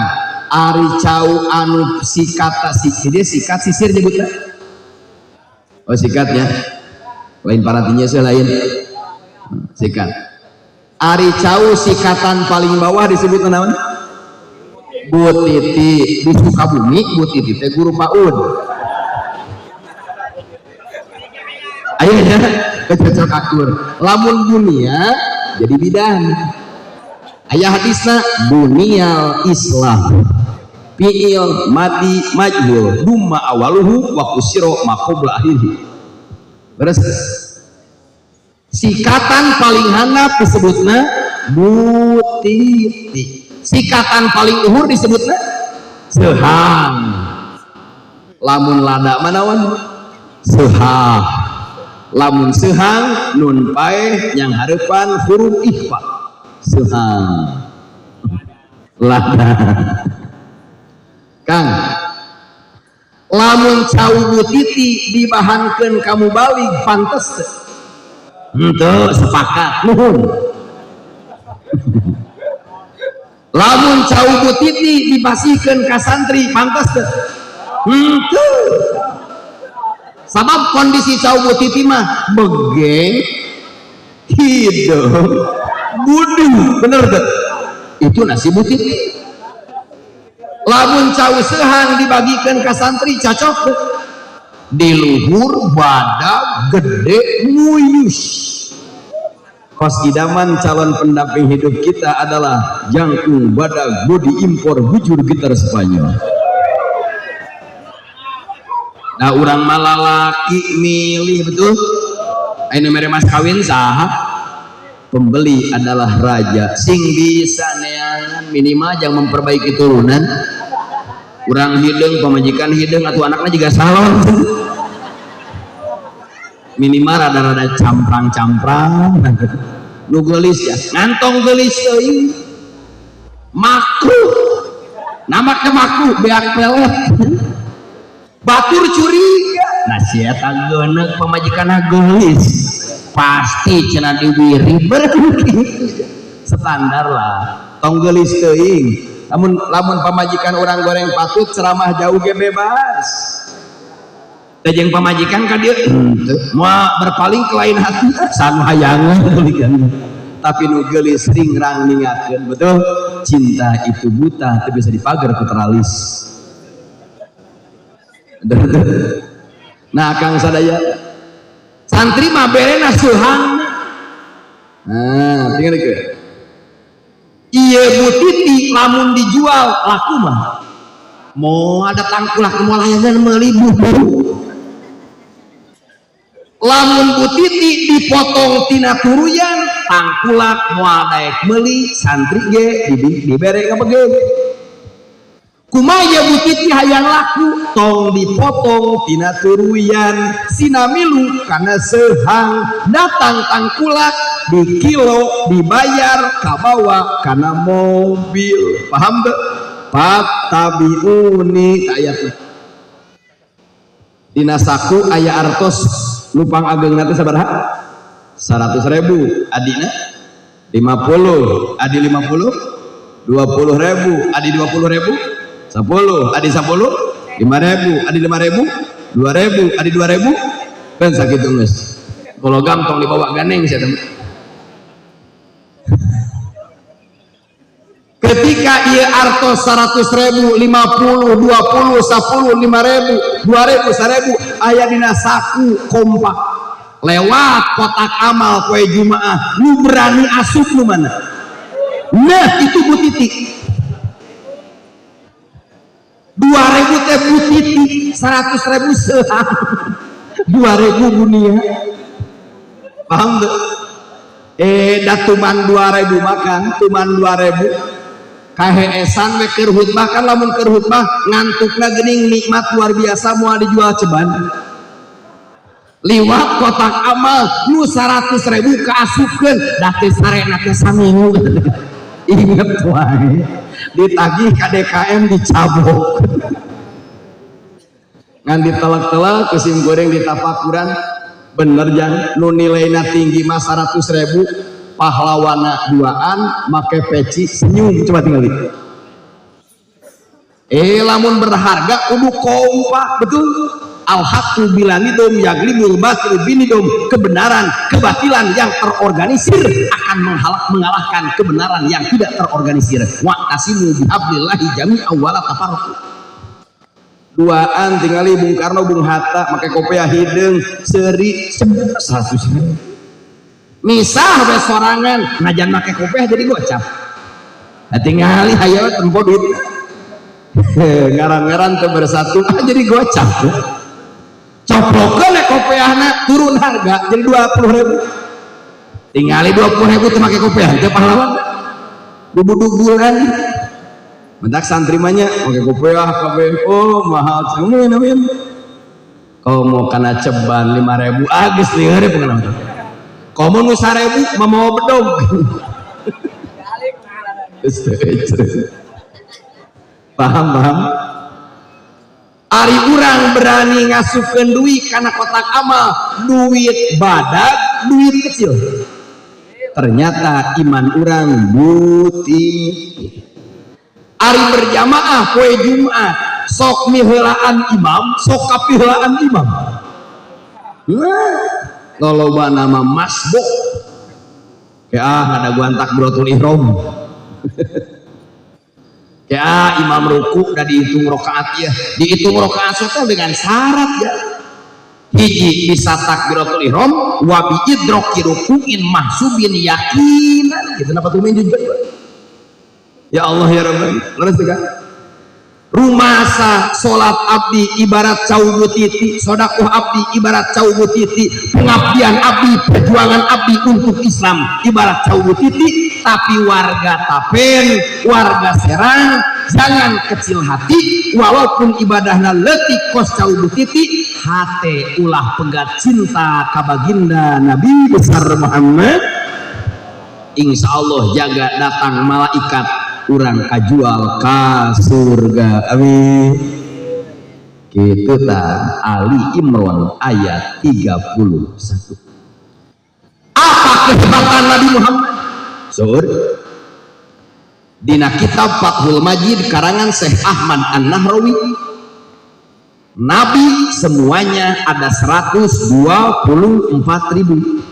Speaker 1: ari cau anu sikat, si dia sikat sisir nyebutnya, oh sikatnya lain, parantinya sih lain sikat. Ari cau sikatan paling bawah disebut naon? Butiti. Di Sukabumi butiti teh guru PAUD. Ayo ya, kecocok akur. Lamun dunia jadi bidan, ayah hadisna bunyal Islam fi'il madi majhul dumma awaluhu wa kusiro ma qabla akhirih. Beres, sikatan paling handap disebutna butiti, sikatan paling luhur disebutna sehang. Lamun lada manawan sehah, lamun sehang nun paeh yang hareupan huruf ikhfa, sehang lada. Kang, lamun cau butiti dibahankeun kamu balik pantes teu? Henteu, sepakat, nuhun. Lamun cau butiti dipasihkeun ka santri pantes teu? Henteu, sabab kondisi cau butiti mah begeng hideung budu, bener teu? Itu nasi butiti. Lamun cau sehang dibagikan ke santri cocok teu? Di luhur badag gede muyus. Kos idaman calon pendamping hidup kita adalah jangkung badag bodi impor bujur gitar Spanyol. Nah, urang malalaki milih betul. Ayo mere mas kawin saha? Pembeli adalah raja. Sing bisa neangan minimal jangan memperbaiki turunan. Urang hideung, pamajikan hideung, atau anaknya juga salon. Minimal rada-rada camprang-camprang. Nu geulis ya, ngantong geulis teuing. Makruh. Nama ke makruh beak pelet. Batur curiga. Nah, si eta geuneuk pamajikanna geulis. Pasti cenah diwiri berarti standar lah. Tong geulis teuing. Lamun lamun pamajikan orang goreng patut ceramah jauh ge bebas. Teh jeung pamajikan ka dieu henteu moal berpaling ke lain hati sanu hayangan. Tapi nu geulis ringrang ningatkeun betul, cinta itu buta, teu bisa dipagar ku teralis. Nah, Kang sadaya santri mah berena seuhang. Nah, tinggal ke ieu butiti lamun dijual laku mah mau ada tangkulak mau layangan meuli bubu. Lamun butiti dipotong tina turuyan tangkulak moal daek meuli, santri ge dibere kabege. Kumaha butiti hayang laku? Tong dipotong tina turuyan, sina milu kana sehang, datang tangkulak di kilo dibayar kabawa kana mobil. Paham teu? Fattabi'uni ayatna. Dina saku aya artos lupang ageng nanti sabaraha? 100.000, adina 50, adi 50 20.000, adi 20.000 10, adi 10 5.000, adi 5.000 2.000, adi 2.000 kan sakitu geus. Kalau gantong dibawa ganeng sia teman. Ketika ieu artos 100 ribu, 50, 20, 10, 5 ribu, 2 ribu, 1000 aya dina saku kompak, lewat kotak amal poe Jumaah, nu berani asup nu mana? Nah, itu butiti. 2000 teh butiti, 100 ribu sehang, 2000 dunia, paham tuh? Eh, da tuman 2000 makan tuman 2000 kaheesan we keur khutbah kan. Lamun keur khutbah ngantukna geuning nikmat luar biasa, moal dijual ceban. Liwat kotak amal, nu 100 ribu kaasupkeun, da teu sarena teh saminggu. Inget wae, ditagih ka DKM, dicabok, ngan ditelak-telak ku sim kuring ditafakuran. Bener jang, nu nilaina tinggi mah 100 ribu, pahlawana duaan make peci senyum. Coba tinggal. Eh, lamun berharga kudu kompak, betul. Al haqqu bila nidom yaglibul batil binidom. Kebenaran, kebatilan yang terorganisir akan mengalahkan kebenaran yang tidak terorganisir. Wa'tasimu bihablillahi jami'an wala tafarraqu. Duaan tingali Bung Karno, Bung Hatta make kopiah hideung seuri 100 ribu, misah we sorangan najan make kopiah jadi gocap. Nah, tingali hayo tempo duit ngaran-ngaran teu bersatu, ah, jadi gocap. Coplokeun kopiahna, turun harga jadi 20 ribu. Tingali 20 ribu teu make kopiah teu pahlawan, bubudugulan. Mentak santri mah nya make kopiah kabeh. Oh, mahal, amin amin. Komo kana ceban 5000, ah, geus lieur pengalaman. Komo nu 1000 mah mau bedog. Paham, paham? Ari urang berani ngasupkeun duit kana kotak amal, duit badag, duit kecil, ternyata iman urang butik. Ari berjamaah poe Jumat, sok miheulaan imam, sok kapiheulaan imam. Loba nama masbuk kayak, ah, ada guan takbiratul ihram ya, imam ruku udah dihitung rokaat ya, dihitung rokaat itu dengan syarat ya. Hiji, bisa takbiratul ihram wa bi idroki rukuin mahsubin yakinan gitu. Napa tuh juga ya Allah ya Rabbi, leres kan? Rumasa salat abdi ibarat cau butiti, sodakoh abdi ibarat cau butiti, pengabdian abdi, perjuangan abdi untuk Islam ibarat cau butiti. Tapi warga Tapen, warga Serang, jangan kecil hati walaupun ibadahna leutik kos cau butiti. Hate ulah pegat cinta ka baginda Nabi besar Muhammad. Insya Allah jaga datang malaikat, urang kajual ka surga, amin. Gitu ta. Ali Imran ayat 31. Apa kehebatan Nabi Muhammad? Sur dina kitab Fathul Majid karangan Syekh Ahmad An-Nahrawi, Nabi semuanya ada 124 ribu.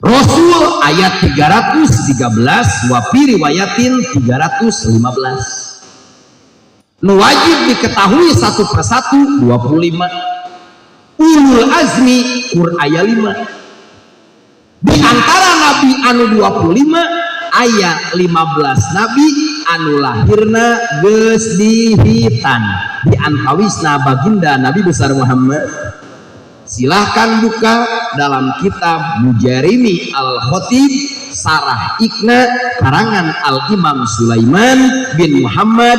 Speaker 1: Rasul ayat 313, wa fi riwayatin 315. Nu wajib diketahui satu persatu 25. Ulul azmi kur aya 5. Di antara nabi anu 25 aya 15 nabi anu lahirna geus dihitan, di antawisna baginda Nabi besar Muhammad. Silahkan buka dalam kitab Mujarimi Al-Khatib Sarah Ikna karangan Al-Imam Sulaiman bin Muhammad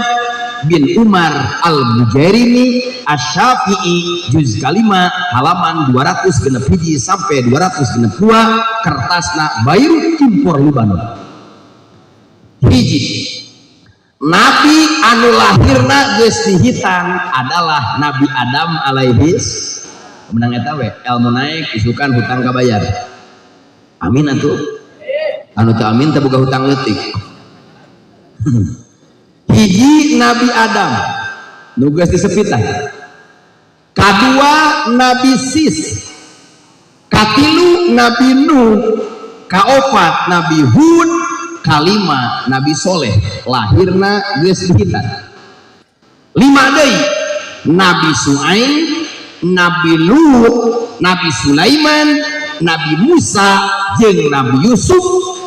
Speaker 1: bin Umar Al-Mujairimi Asy-Syafi'i, juz kalima, halaman 261 sampai 262, kertasna Beirut impor Lebanon. Hiji, Nabi anu lahirna geus dihitan adalah Nabi Adam alaihis menang. Eta we ilmu naik, isukan hutang kabayar, amin atuh. Anu teu amin teu boga hutang leutik. Hiji, Nabi Adam nu geus disepitan. Kadua, Nabi Sis. Katilu, Nabi Nuh. Kaopat, Nabi Hud. Kalima, Nabi Soleh, lahirna geus dikhitan. Lima deui, Nabi Su'aib, Nabi Lut, Nabi Sulaiman, Nabi Musa jeung Nabi Yusuf.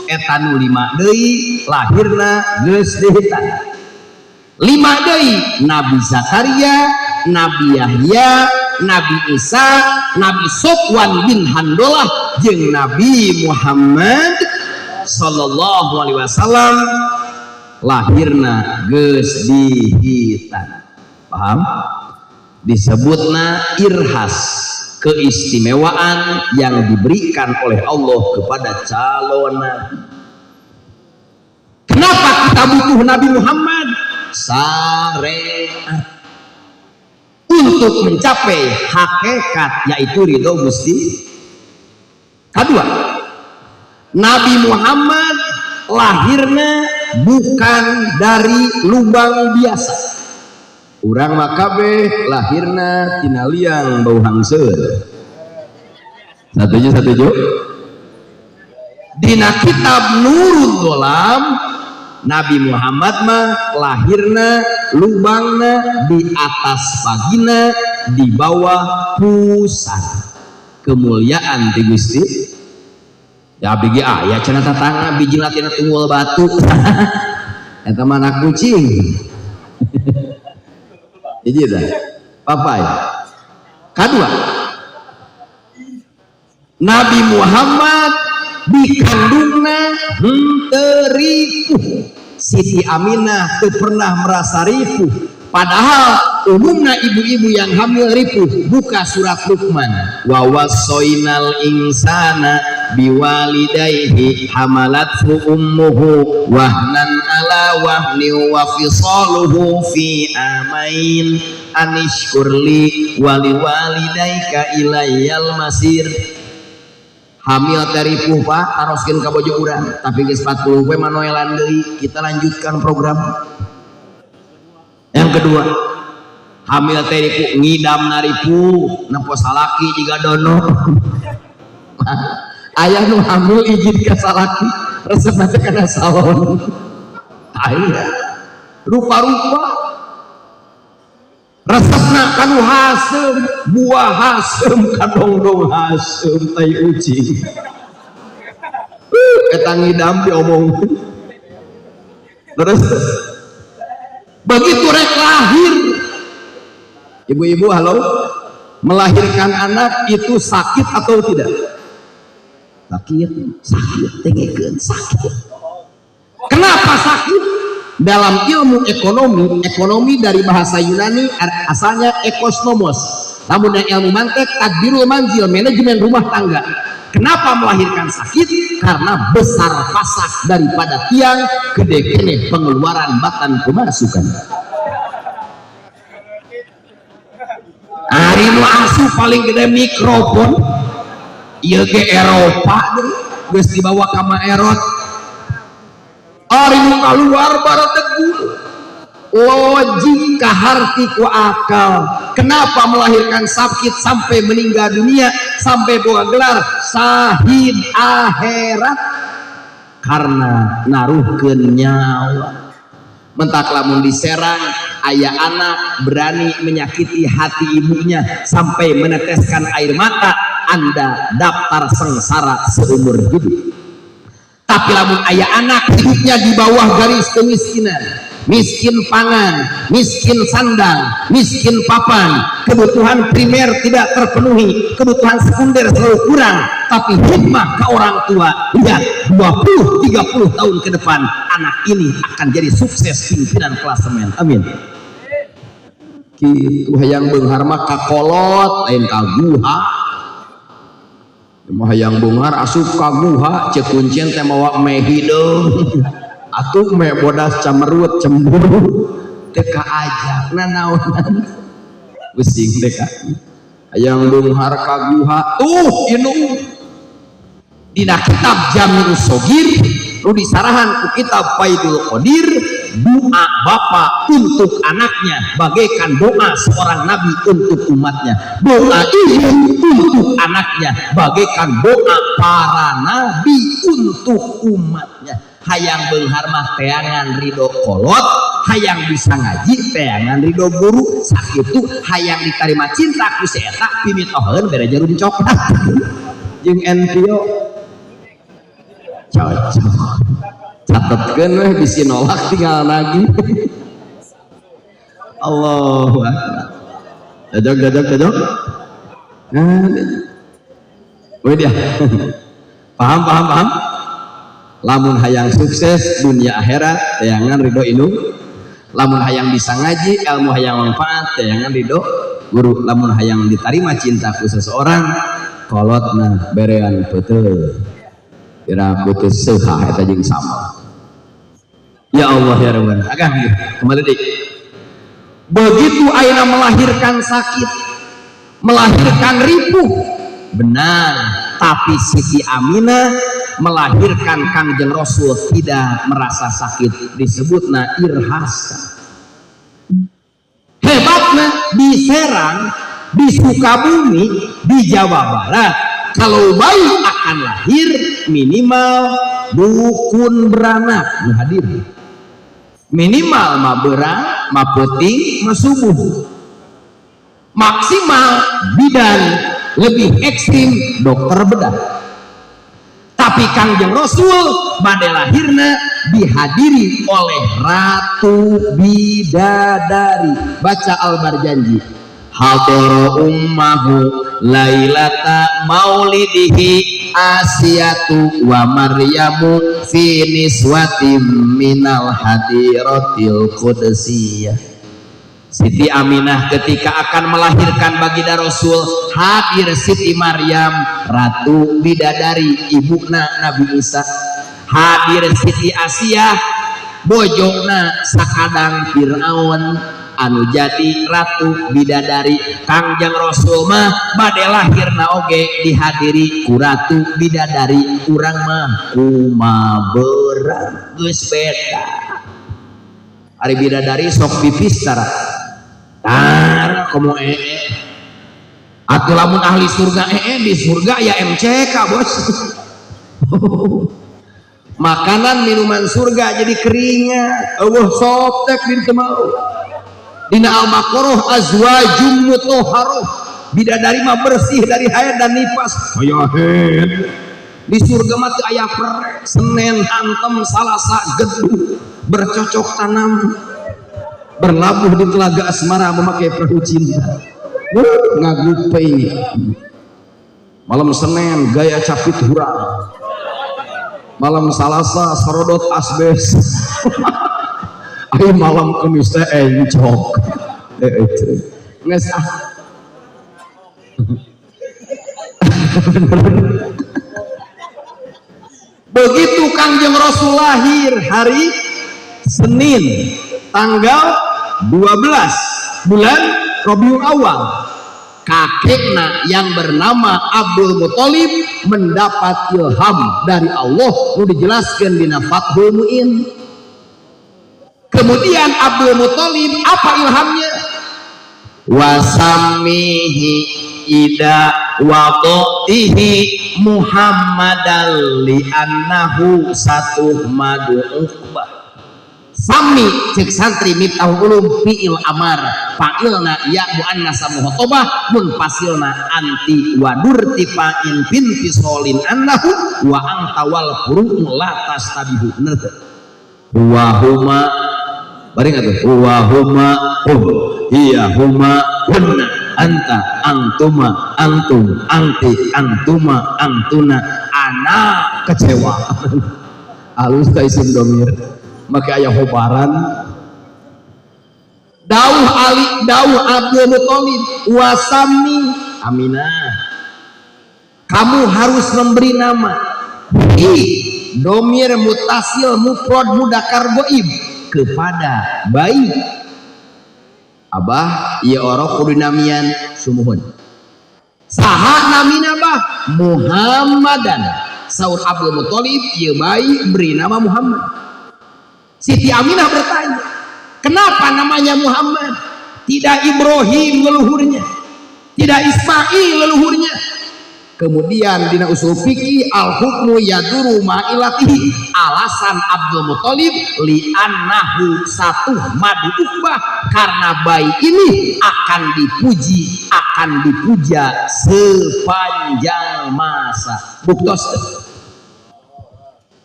Speaker 1: Eta nu lima deui lahirna geus dikhitan. Lima deui, Nabi Zakaria, Nabi Yahya, Nabi Isa, Nabi Sofwan bin Handolah jeung Nabi Muhammad sallallahu alaihi wasallam lahirna geus dikhitan. Paham? Disebutna irhas, keistimewaan yang diberikan oleh Allah kepada calon nabi. Kenapa kita butuh Nabi Muhammad? Syariat untuk mencapai hakikat, yaitu ridho Gusti. Kedua, Nabi Muhammad lahirnya bukan dari lubang biasa. Urang mah kabeh lahirna tina liang bau hangseur. Satuju, satuju. Dina kitab Nurul Dolam, Nabi Muhammad mah lahirna lubangna di atas vagina, di bawah pusar. Kemuliaan ti Gusti. Ya abdi ge aya cenah tatangga biji tina tunggul batu. Eta mah anak kucing. Hiji tah. Papai. Kadua, Nabi Muhammad dikandungna henteu ripuh. Siti Aminah teu pernah merasa ripuh. Padahal umumnya ibu-ibu yang hamil ripuh. Buka surat Luqman. Wa wassainal insana biwalidayhi hamalathu ummuhu wahnan ala wahni wa fisaluhu fi amain anishkurli wali walidayka ilayyal masir. Hamil teh ripuh, Pak, taroskeun ka bojo urang, tapi geus 40 poe manoelan deui. Kita lanjutkan program. Yang kedua, hamil teh ripuh, ngidam ripuh, nempo salaki jiga dono. Aya nu hamil izin ka salaki, resep teh kana salon. Aya rupa-rupa resepna kanu haseum, buah haseum, kadongdong haseum, tai ucing. Eta ngidam diomong. Terus begitu rek lahir, ibu-ibu, halo, melahirkan anak itu sakit atau tidak? Sakit, sakit, dengekeun, sakit. Kenapa sakit? Dalam ilmu ekonomi, ekonomi dari bahasa Yunani asalnya ekosnomos. Namun yang ilmu mantek, tadbirul manzil, manajemen rumah tangga. Kenapa melahirkan sakit? Karena besar pasak daripada tiang, gede keneh pengeluaran batan pemasukan. Ari nu asup paling gede mikrofon. Ieu ge Eropa geus dibawa ka Maerot. Ari nu kaluar baredegur. Logika harti ku akal. Kenapa melahirkan sakit sampai meninggal dunia, sampai boga gelar sahid akhirat? Karena naruhkeun nyawa. Mentak lamun diserang, ayah anak berani menyakiti hati ibunya sampai meneteskan air mata, Anda daftar sengsara seumur hidup. Tapi lamun ayah anak hidupnya di bawah garis kemiskinan, miskin pangan, miskin sandang, miskin papan, kebutuhan primer tidak terpenuhi, kebutuhan sekunder selalu kurang, tapi hikmah ke orang tua, lihat 20-30 tahun ke depan anak ini akan jadi sukses pimpinan klasemen. Amin. Kitu hayang beunghar mah kakolot, lain ka guha. Mah hayang beunghar asup ka guha, ceuk kuncen teh mawa me hideung. Atuh me bodas camerut cemburu teu kaajak nanaonan. Pusing teh ka. Hayang beunghar ka guha, tuh inung. Dina kitab Jami'us Shogir nu disarahan ku kitab Faidul Qadir, doa bapak untuk anaknya bagaikan doa seorang nabi untuk umatnya, doa ibu untuk anaknya bagaikan doa para nabi untuk umatnya. Hayang beunghar mah teangan ridho kolot, hayang bisa ngaji teangan ridho guru. Sakitu hayang diterima cinta ku si eta, pimitoheun bere jarum coklat jeung Envio. Cocok, catetkeun weh, bisi nolak tinggal lagi. Allahu Akbar. Cocok, cocok, cocok. Nah, weh dia paham, paham, paham. Lamun hayang sukses dunia akhirat, teangan ridho indung. Lamun hayang bisa ngaji, ilmu hayang manfaat, teangan ridho guru. Lamun hayang diterima cintaku seseorang, kolotna berean peuteuy. Kira putus seuhah eta jeung sama. Ya Allah ya Rabbana. Akang kembali dik. Begitu ayeuna melahirkan sakit, melahirkan ripuh, benar, tapi Siti Aminah melahirkan Kangjeng Rasul tidak merasa sakit, disebutna irhasa. Hebatna di Serang, di Sukabumi, di Jawa Barat, kalau bayi akan lahir minimal dukun beranak nu hadir, minimal ma berang, ma peuting, ma subuh, maksimal bidan, lebih ekstrim dokter bedah. Tapi Kangjeng Rasul bade lahirna dihadiri oleh Ratu Bidadari. Baca Al-Barjanji, hadara ummahu lailata maulidihi asiyatu wa maryamu fi niswatim minal hadiratil qudsiyah. Siti Aminah ketika akan melahirkan baginda Rasul, hadir Siti Maryam, Ratu Bidadari, ibuna Nabi Isa, hadir Siti Asiyah, bojona sakadang Fir'aun anu jadi Ratu Bidadari. Kangjeng Rasul mah bade lahirna oge dihadiri ku Ratu Bidadari. Urang mah kuma beurang geus beda. Ari bidadari sok pipis tara tara, komo ee. Atuh lamun ahli surga ee di surga ya MCK, bos. Makanan minuman surga jadi keringat, eueuh Softex di teu mau. Dina Al-Baqarah, azwajum mutahharah, bidadari mah bersih dari haid dan nifas. Aya haid di surga mah teu aya prek. Senin hantem, Salasa geduh, bercocok tanam, berlabuh di telaga asmara memakai perahu cinta. Ngagupei malam Senin gaya capit hurang, malam Salasa sarodot asbes, ayo malam Kemis teh encok. Eh, itu nges ah. Begitu Kangjeng Rasul lahir hari Senin tanggal 12 bulan Rabiul Awal, kakekna yang bernama Abdul Muthalib mendapat ilham dari Allah nu dijelaskan dina Fathul Muin. Kemudian Abdul Muthalib apa ilhamnya? Wasamihi ida wadatihi Muhammadan li annahu satuhmadu uqbah. Sami cek santri Miftahul Ulum, fi'il amar, fa'ilna ya muannas mukhotobah, munfasilna anti wadur tifa'in binfisolin annahu wa anta wal furu'u la tastabihu. Bener teu? Wa huma bari atuh, wa huma hum, hiya huma hunna, anta antuma antum, anti antuma antuna, ana kecewa. Alus ka isim domir make aya hobaran. Dauh Ali, dauh Abdul Muthalib, wasami Aminah, kamu harus memberi nama i domir mutasil mufrad mudakar goib kepada bayi. Abah, ieu orok kudu namian. Sumuhun. Saha namina, bah? Muhammadan. Saur Abdul Muthalib, ieu bayi beri nama Muhammad. Siti Aminah bertanya, kenapa namanya Muhammad, tidak Ibrahim leluhurnya, tidak Ismail leluhurnya? Kemudian dina usul fikih al hukmu yaduru ma'ilatihi, alasan Abdul Muthalib li annahu satuhmadu uqbah, karena bayi ini akan dipuji, akan dipuja sepanjang masa. Buktos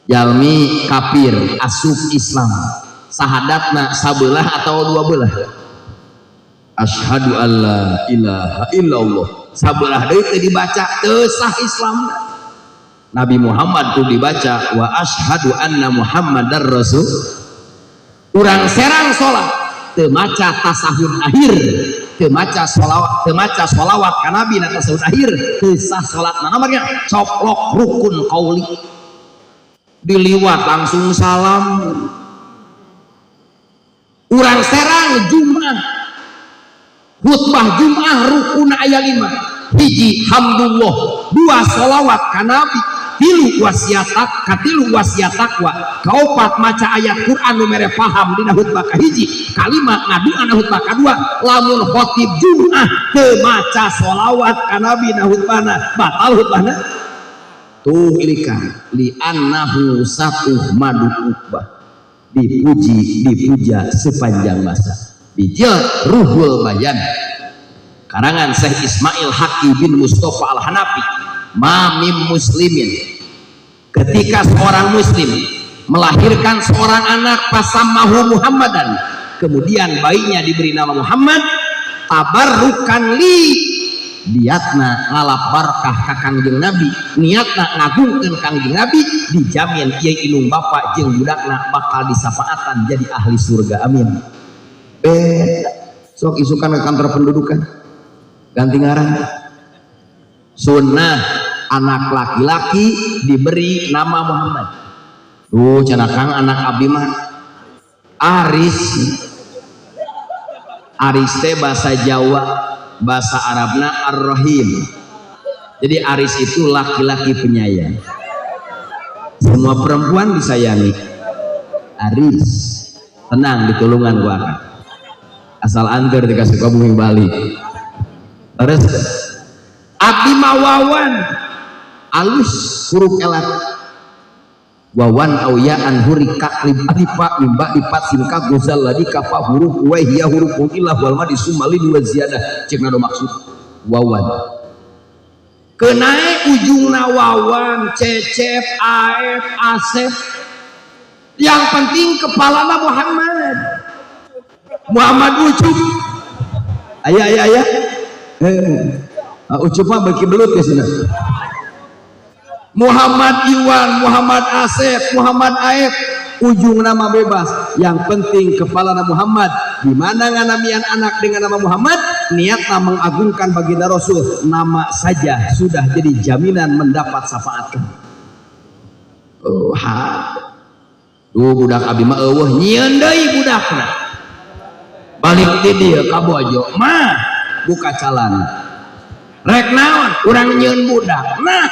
Speaker 1: jalmi kafir asup Islam, sahadatna sabelah atau dua belah? Asyhadu alla ilaha illallah, sabelah deui teu dibaca, teu sah Islam. Nabi Muhammad kudu dibaca wa asyhadu anna Muhammadar Rasul. Urang Serang salat teu maca tasahud akhir, teu maca sholawat, teu maca sholawat ka Nabi na tasahud akhir, teu sah salatna. Nomornya coplok rukun qauli, diliwat langsung salam. Urang Serang Jumat, khutbah Jumat rukun aya 5: hiji hamdulillah, dua sholawat ka Nabi, tilu wasiat, katilu wasiat takwa, kaopat maca ayat Quran nu mere paham dina khutbah kahiji, kalima ngadua na khutbah kadua. Lamun khotib Jumat teu maca sholawat ka Nabi na khutbahna, batal khutbahna. Tuh ilikan li annahu satuhmadu uqbah, dipuji dipuja sepanjang masa. Bijil Ruhul Bayan karangan Syekh Ismail Haqi bin Mustafa Al-Hanafi, mamim muslimin, ketika seorang muslim melahirkan seorang anak, fasamahu Muhammadan, kemudian bayinya diberi nama Muhammad, tabarrukan li, niatna ngalap barkah ka Kangjeng Nabi, niatna ngagungkeun Kangjeng Nabi, dijamin ieu indung bapa jeung budakna bakal disafaatan jadi ahli surga. Amin. Beda sok isukan ke kantor pendudukan ganti ngaran. Sunnah anak laki-laki diberi nama Muhammad. Tuh cenah, Kang, anak abdi mah Aris. Aris teh bahasa Jawa, bahasa Arabna Ar-Rahim. Jadi Aris itu laki-laki penyayang, semua perempuan disayangi Aris. Tenang, ditulungan gua akan asal anter dikasih ke bumi Bali. Terus abdi mah Wawan, alus huruf elat wawan au ya'an hurrika lib alifa min ba'di fathin ka gozal ladika fa huruf wa hiya huruf ilah wal madi summa lin wa ziyadah. Cek nado maksud Wawan kenae ujungna Wawan, Cecep, Aep, Asep, yang penting kepalana Muhammad. Muhammad Ucup ayah ayah ayah Ucup mah bagi belut ya sini. Muhammad Iwan, Muhammad Asep, Muhammad Aep, ujung nama bebas, yang penting kepala nama Muhammad. Di mana nganamian anak dengan nama Muhammad, niatnya mengagungkan baginda Rasul, nama saja sudah jadi jaminan mendapat syafaat. Oh, ha. Duh, budak abdi mah euweuh, nyieun deui budakna. Balik di dieu ka bojo mah buka calana. Rek naon? Urang nyieun budak. Nah,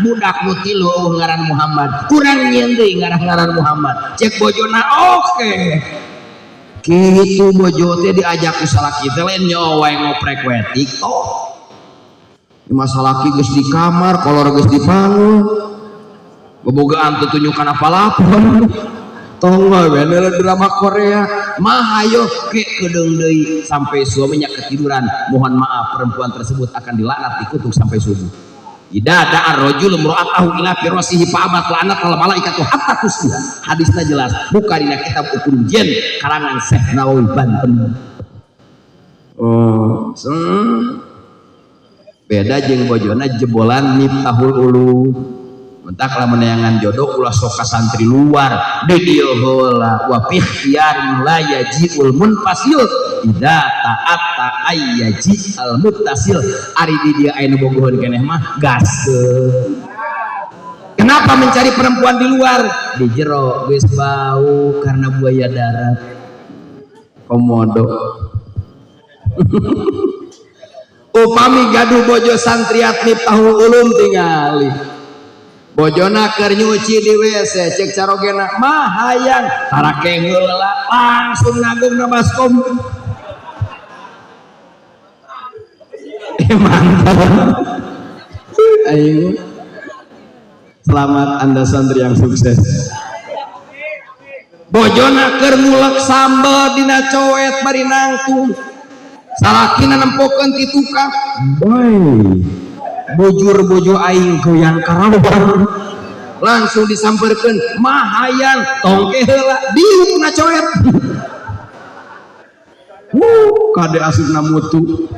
Speaker 1: budak nu tilu euweuh ngaran Muhammad. Urang nyieun deui ngaran-ngaran Muhammad. Cek bojona oke. Kitu bojo teh diajak ku salaki teh lain nyawa wae ngoprek we TikTok. Di masa laki geus di kamar, kolor geus dipanggul. Bobogaan tutunjukan apa-apa. Tong we drama Korea. Mah hayo ke kedeung deui sampai suaminya ketiduran. Mohon maaf, perempuan tersebut akan dilaknat, dikutuk sampai subuh. Idza da'a ar-rajulu imra'atahu ila firasihi fa'abat la'anat al malaikatu hatta tusbiha. Hadisnya jelas. Buka dina kitab Ukur Jen karangan Syekh Nawawi Banten. Oh, beda jeung bojona jebolan Miftahul Ulum. Mentak lamun neangan jodoh ulah sok ka santri luar, di dieu heula. Wa fi ikhtiyarin la yaji'ul munfasil idza ta'atta ayyaji al muttasil. Ari di dieu aya nu bogoheun keneh mah gaskeun. Kenapa mencari perempuan di luar? Di jero geus bau karena buaya darat, komodo. Upami gaduh bojo santriat Miftahul Ulum, tingali bojona keur nyuci di WC, cek carogena mah hayang tarake heula, langsung nanggung na baskom. Mantap. Ayo, selamat, Anda santri yang sukses. Bojona keur ngulek sambel dina coet bari nangtung, salakina nempokeun ti tukang, "Boy, bujur bojo aing goyang karawang." Langsung disamperkeun, "Mahayang tongke heula." Diuk na coet. Wuh, kade asupna mutu.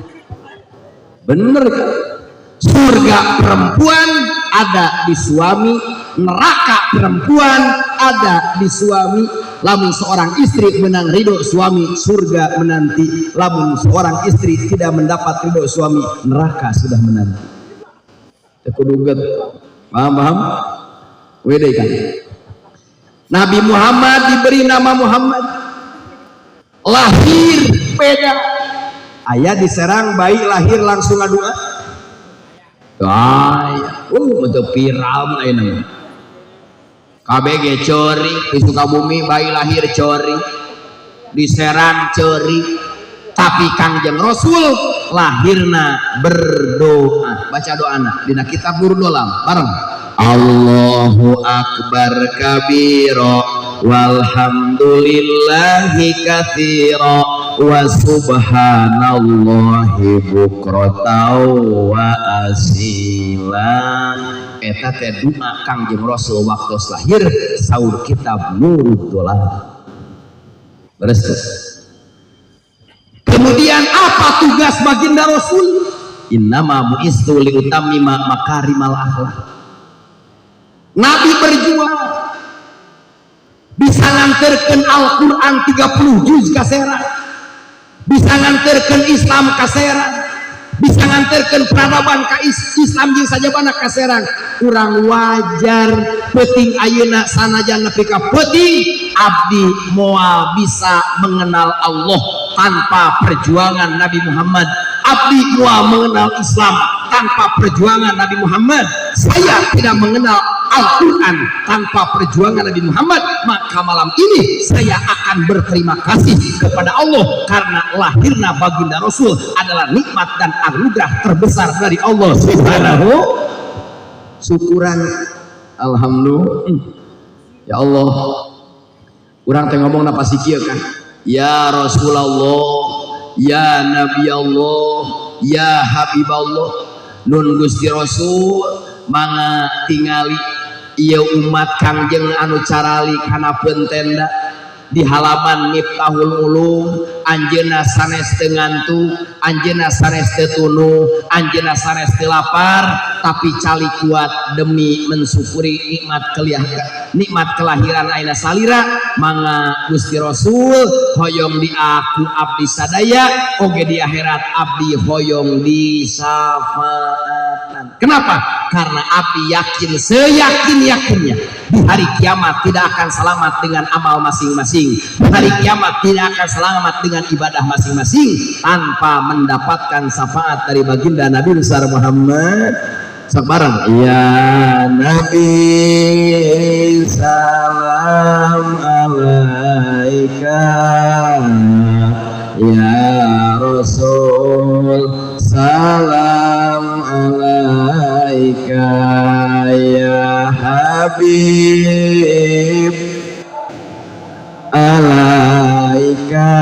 Speaker 1: Bener kan? Surga perempuan ada di suami, neraka perempuan ada di suami. Lamun seorang istri menang ridho suami, surga menanti. Lamun seorang istri tidak mendapat ridho suami, neraka sudah menanti. Teu kudu. Paham, paham? Wede kan? Nabi Muhammad diberi nama Muhammad, lahir beda. Aya di Serang bayi lahir langsung ngadua. Aya, untuk viral mah ayeuna. KBG ceri, di Sukabumi bayi lahir ceri, di Serang ceri, tapi Kangjeng Rasul lahirna berdoa. Baca doana dina kitab Nurul bareng. Allahu akbar kabira, walhamdulillahi katsira, wa subhanallahi bukratan wa asila. Eta teh doa Kangjeng Rasul waktu lahir, saur kitab Nurul Dolam. Beres. Kemudian apa tugas baginda Rasul? Innama bu'istu liutammima makarimal akhlak. Nabi berjuang bisa nganterkeun Al-Quran 30 juz ka Serang, bisa nganterkeun Islam ka Serang, bisa nganterkeun peradaban ka Islam jeung sajabana ka Serang. Kurang wajar peuting ayeuna, sanajan nepi ka peuting, abdi moal bisa mengenal Allah tanpa perjuangan Nabi Muhammad. Abdi moal mengenal Islam tanpa perjuangan Nabi Muhammad. Saya tidak mengenal Al-Quran tanpa perjuangan Nabi Muhammad. Maka malam ini saya akan berterima kasih kepada Allah karena lahirna baginda Rasul adalah nikmat dan anugerah terbesar dari Allah Subhanahu. Syukuran, alhamdulillah. Ya Allah, urang teh ngomong pasti kieu kan, ya Rasulullah, ya Nabi Allah, ya Habib Allah. Nun Gusti Rasul, mangga tingali ieu umat Kangjeng anu carali kana tenda di halaman Miftahul Ulum. Anjeunna sanes teu ngantuk, anjeunna sanes teu tunduh, anjeunna sanes teu lapar, tapi calik kuat demi mensyukuri nikmat keliah, nikmat kelahiran aina salira. Mangga Gusti Rasul, hoyong diaku abdi sadaya oge di akhirat abdi hoyong disafaatan. Kenapa? Karena abdi yakin seyakin yakinnya di hari kiamat tidak akan selamat dengan amal masing-masing, di hari kiamat tidak akan selamat dengan ibadah masing-masing tanpa mendapatkan syafaat dari baginda Nabi besar Muhammad. Sok bareng, ya Nabi, salam alaika, ya Rasul, salam alaika, ya Habib, alaika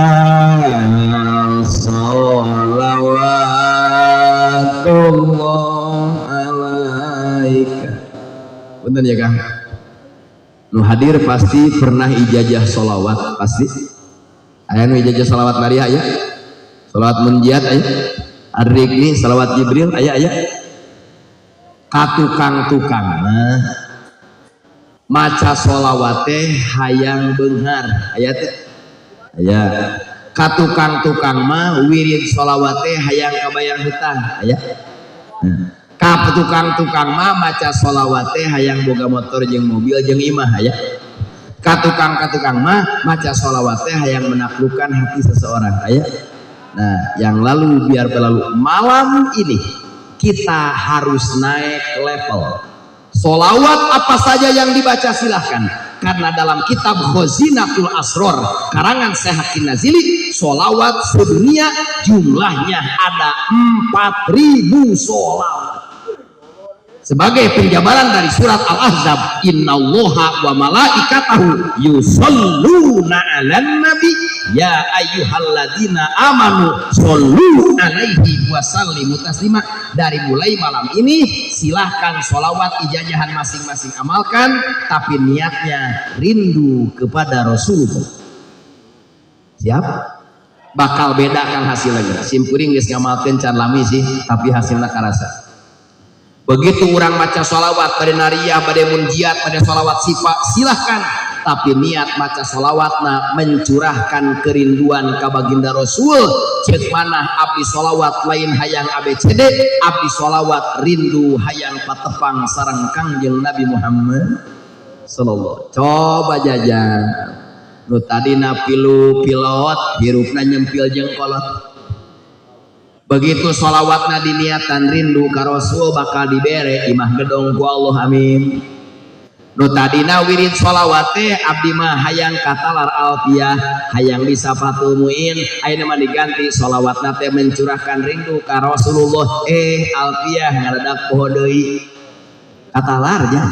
Speaker 1: salawatullah alaika. Punten ya, Kang. Nu hadir pasti pernah ijazah solawat, pasti aya nu ijazah solawat Maria ya, solawat munjiat aya, Arikni, salawat Jibril aya. Aya ka tukang-tukang mah maca solawat teh hayang beunghar, aya teh? Aya. Ka tukang-tukang mah wirid solawat teh hayang kabayar hutang, aya? Ka tukang-tukang mah maca solawat teh hayang boga motor jeung mobil jeung imah, aya? Ka tukang-tukang mah maca solawat teh hayang menaklukkan hati seseorang, aya? Nah, yang lalu biar berlalu. Malam ini kita harus naik level. Solawat apa saja yang dibaca silahkan. Karena dalam kitab Khazinatul Asror karangan Syekh Hakim Nazili, solawat sedunia jumlahnya ada 4000 solawat. Sebagai penjabaran dari surat Al-Ahzab, innallaha wa malaikatahu yusholluna 'alan nabi ya ayyuhalladzina amanu shollu alaihi wa sallimu taslima. Dari mulai malam ini silahkan sholawat ijajahan masing-masing amalkan, tapi niatnya rindu kepada Rasulullah. Siap? Bakal bedakan hasilnya. Simkuring geus ngamalkeun can lami sih, tapi hasilnya karasa. Begitu orang maca sholawat pada nariyah, pada munjiat, pada sholawat sifat, silahkan. Tapi niat maca sholawatna mencurahkan kerinduan ka baginda Rasul. Cek mana abdi sholawat lain hayang ABCD, abdi sholawat rindu hayang patepang sareng Kangjeng Nabi Muhammad sallallahu. Coba jajan. Nu tadina pilu pilot, hirupna nyempil jeung kolot. Begitu sholawatna diniatan rindu ka Rasul, bakal dibere imah gedong ku Allah, amin. Nu tadina wirid sholawat teh abdi mah hayang katalar alfiah, hayang bisa Fathul Muin, ayeuna mah diganti sholawatna teh mencurahkan rindu ka Rasulullah, alfiah ngaradak poho deui. Katalar nya.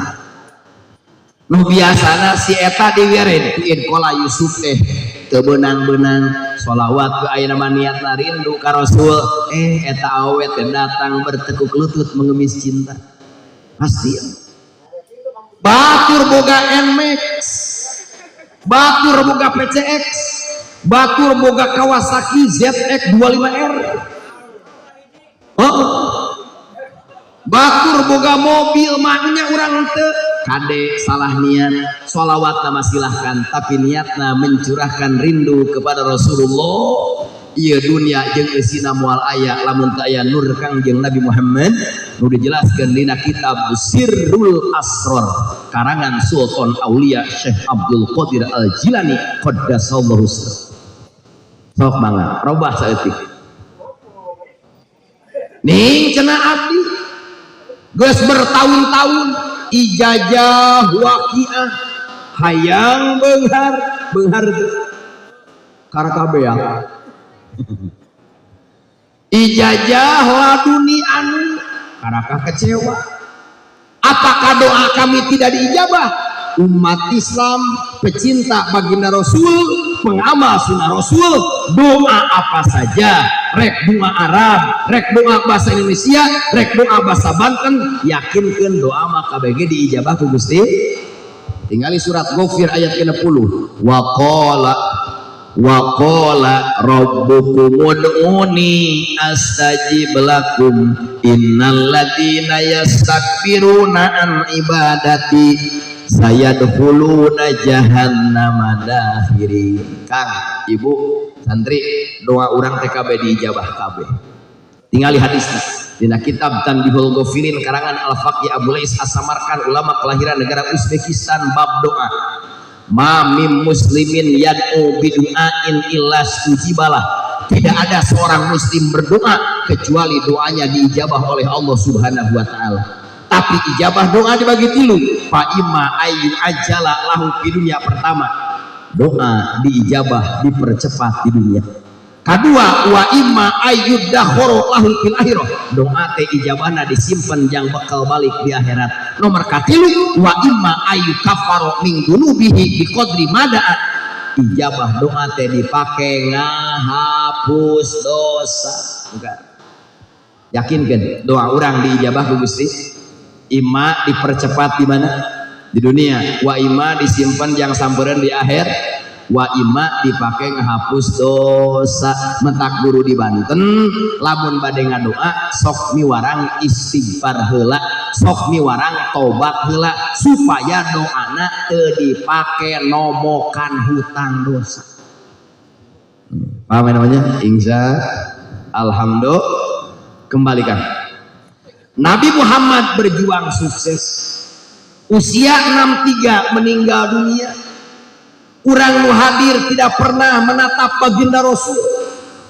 Speaker 1: Nu biasana si eta diwirid ku Idkola Yusuf teh teu beunang-beunang sholawat ke ayeuna mah niatna rindu ka Rasul, eta awewe teh datang bertekuk lutut mengemis cinta. Pasti batur boga NMAX, batur boga PCX, batur boga Kawasaki ZX 25R, oh, batur boga mobil, maknya urang teu kade salah niat. Sholawat nama silahkan, tapi niatna mencurahkan rindu kepada Rasulullah. Iya, dunia jeung eusina moal aya lamun teu aya nur Kangjeng Nabi Muhammad nu dijelaskeun dina kitab Sirrul Asror karangan Sultan Aulia Syekh Abdul Qadir Al Jilani qaddasallahu sirrah. Sok mangga robah saeutik ning cenah abdi geus bertahun-tahun ijazah waqiah hayang beunghar, beunghar teu karakabea ijazah laduni anu karakah kecewa. Apakah doa kami tidak diijabah? Umat Islam pecinta baginda Rasul, pengamal sunnah Rasul, doa apa saja, rek doa Arab, rek doa bahasa Indonesia, rek doa bahasa Banten, yakinkan doa mah KBG diijabah ku Gusti. Tinggali surat Ghafir ayat 60, waqala waqala rabbukum ud'uni astajib lakum innal ladzina yastakbiruna an ibadati sayadkhuluna jahannama dakhirin. Kang, Ibu, santri, doa urang TKB diijabah kabeh. Tinggali hadisnya dina kitab Tanbihul Ghafilin karangan Al-Faqih Abu Lais As-Samarkand, ulama kelahiran negara Uzbekistan, bab doa, ma mim muslimin yad'u bidu'ain illa stujibalah. Tidak ada seorang muslim berdoa kecuali doanya diijabah oleh Allah Subhanahu wa taala. Tapi ijabah doa dibagi tilu, fa imma ayu ajala lahu di dunia. Pertama, doa diijabah dipercepat di dunia. Kedua, wa imma ayyudakhoro lahu fil akhirah, doa teh ijabahna disimpan yang bakal balik di akhirat. Nomor katilu, wa imma ayu kafaro min dunubihi biqadri madaat, ijabah doa teh dipake ngahapus dosa. Bukan yakin kan doa orang diijabah ku Gusti? Ima dipercepat di mana? Di dunia. Wa imma disimpan yang samperan di akhir. Wa imma dipakai ngehapus dosa. Mentak guru di Banten lamun bade ngadoa sok miwarang istighfar heula, sok miwarang tobat heula, supaya doana teu dipake nomokan hutang dosa. Paham namanya? Insya alhamdulillah. Kembalikan, Nabi Muhammad berjuang sukses, usia 63 meninggal dunia. Urang nu hadir tidak pernah menatap baginda Rasul.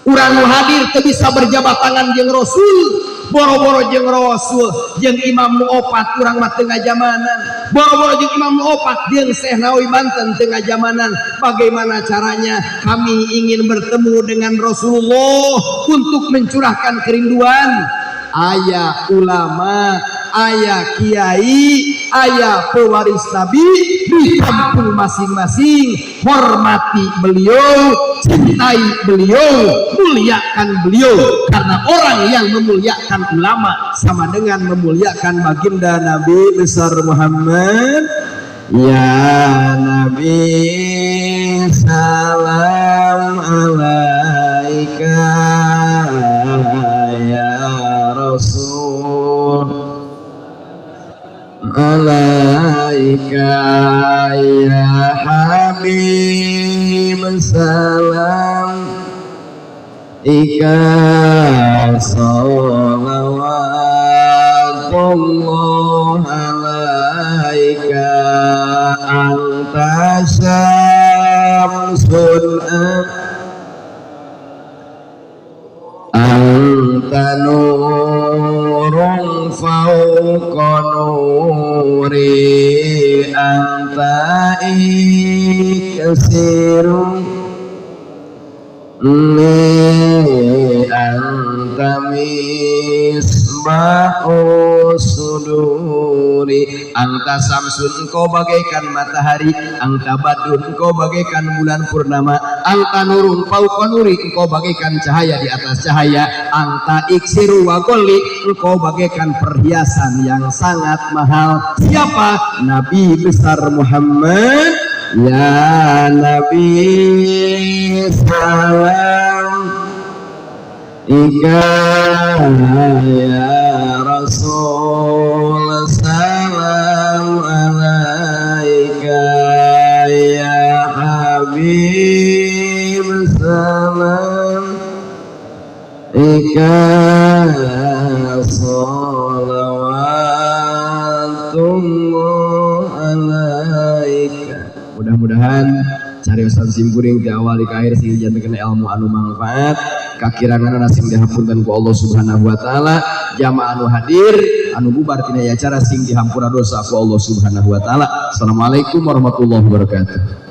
Speaker 1: Urang nu hadir teu bisa berjabat tangan jeung Rasul. Boro-boro jeung Rasul, jeung imam nu opat urang mah teu ngajamanan. Boro-boro jeung imam nu opat, jeung Syekh Nawawi Banten teu ngajamanan. Bagaimana caranya kami ingin bertemu dengan Rasulullah untuk mencurahkan kerinduan? Aya ulama
Speaker 2: Aya kiai, aya pewaris nabi di kampung masing-masing. Hormati beliau, cintai beliau, muliakan beliau, karena orang yang memuliakan ulama sama dengan memuliakan baginda Nabi besar Muhammad. Ya Nabi, salam alaika, ya Rasul alaika, ya Habib, salam ika, salawatullah alaika, anta syamsun, anta nurun fauqa nuri, anta iksirun ni, anta misbahus suduri. Anta samsun, engkau bagaikan matahari. Anta badrun, engkau bagaikan bulan purnama. Anta nurun fauqa nuri, engkau bagaikan cahaya di atas cahaya. Anta iksiru wa goli, engkau bagaikan perhiasan yang sangat mahal. Siapa? Nabi besar Muhammad. Ya Nabi, salam ika, ya Rasul, salam alaika, ya Habib, salam ika, salawatullah alaika. Mudah-mudahan cariosan simkuring di awal di akhir sing dijantenkeun ilmu anu manfaat, kakirangan sing dihapunten ku Allah Subhanahu wa taala. Jamaah anu hadir, anu bubar tina acara, sing dihampura dosa ku Allah Subhanahu wa taala. Assalamualaikum warahmatullahi wabarakatuh.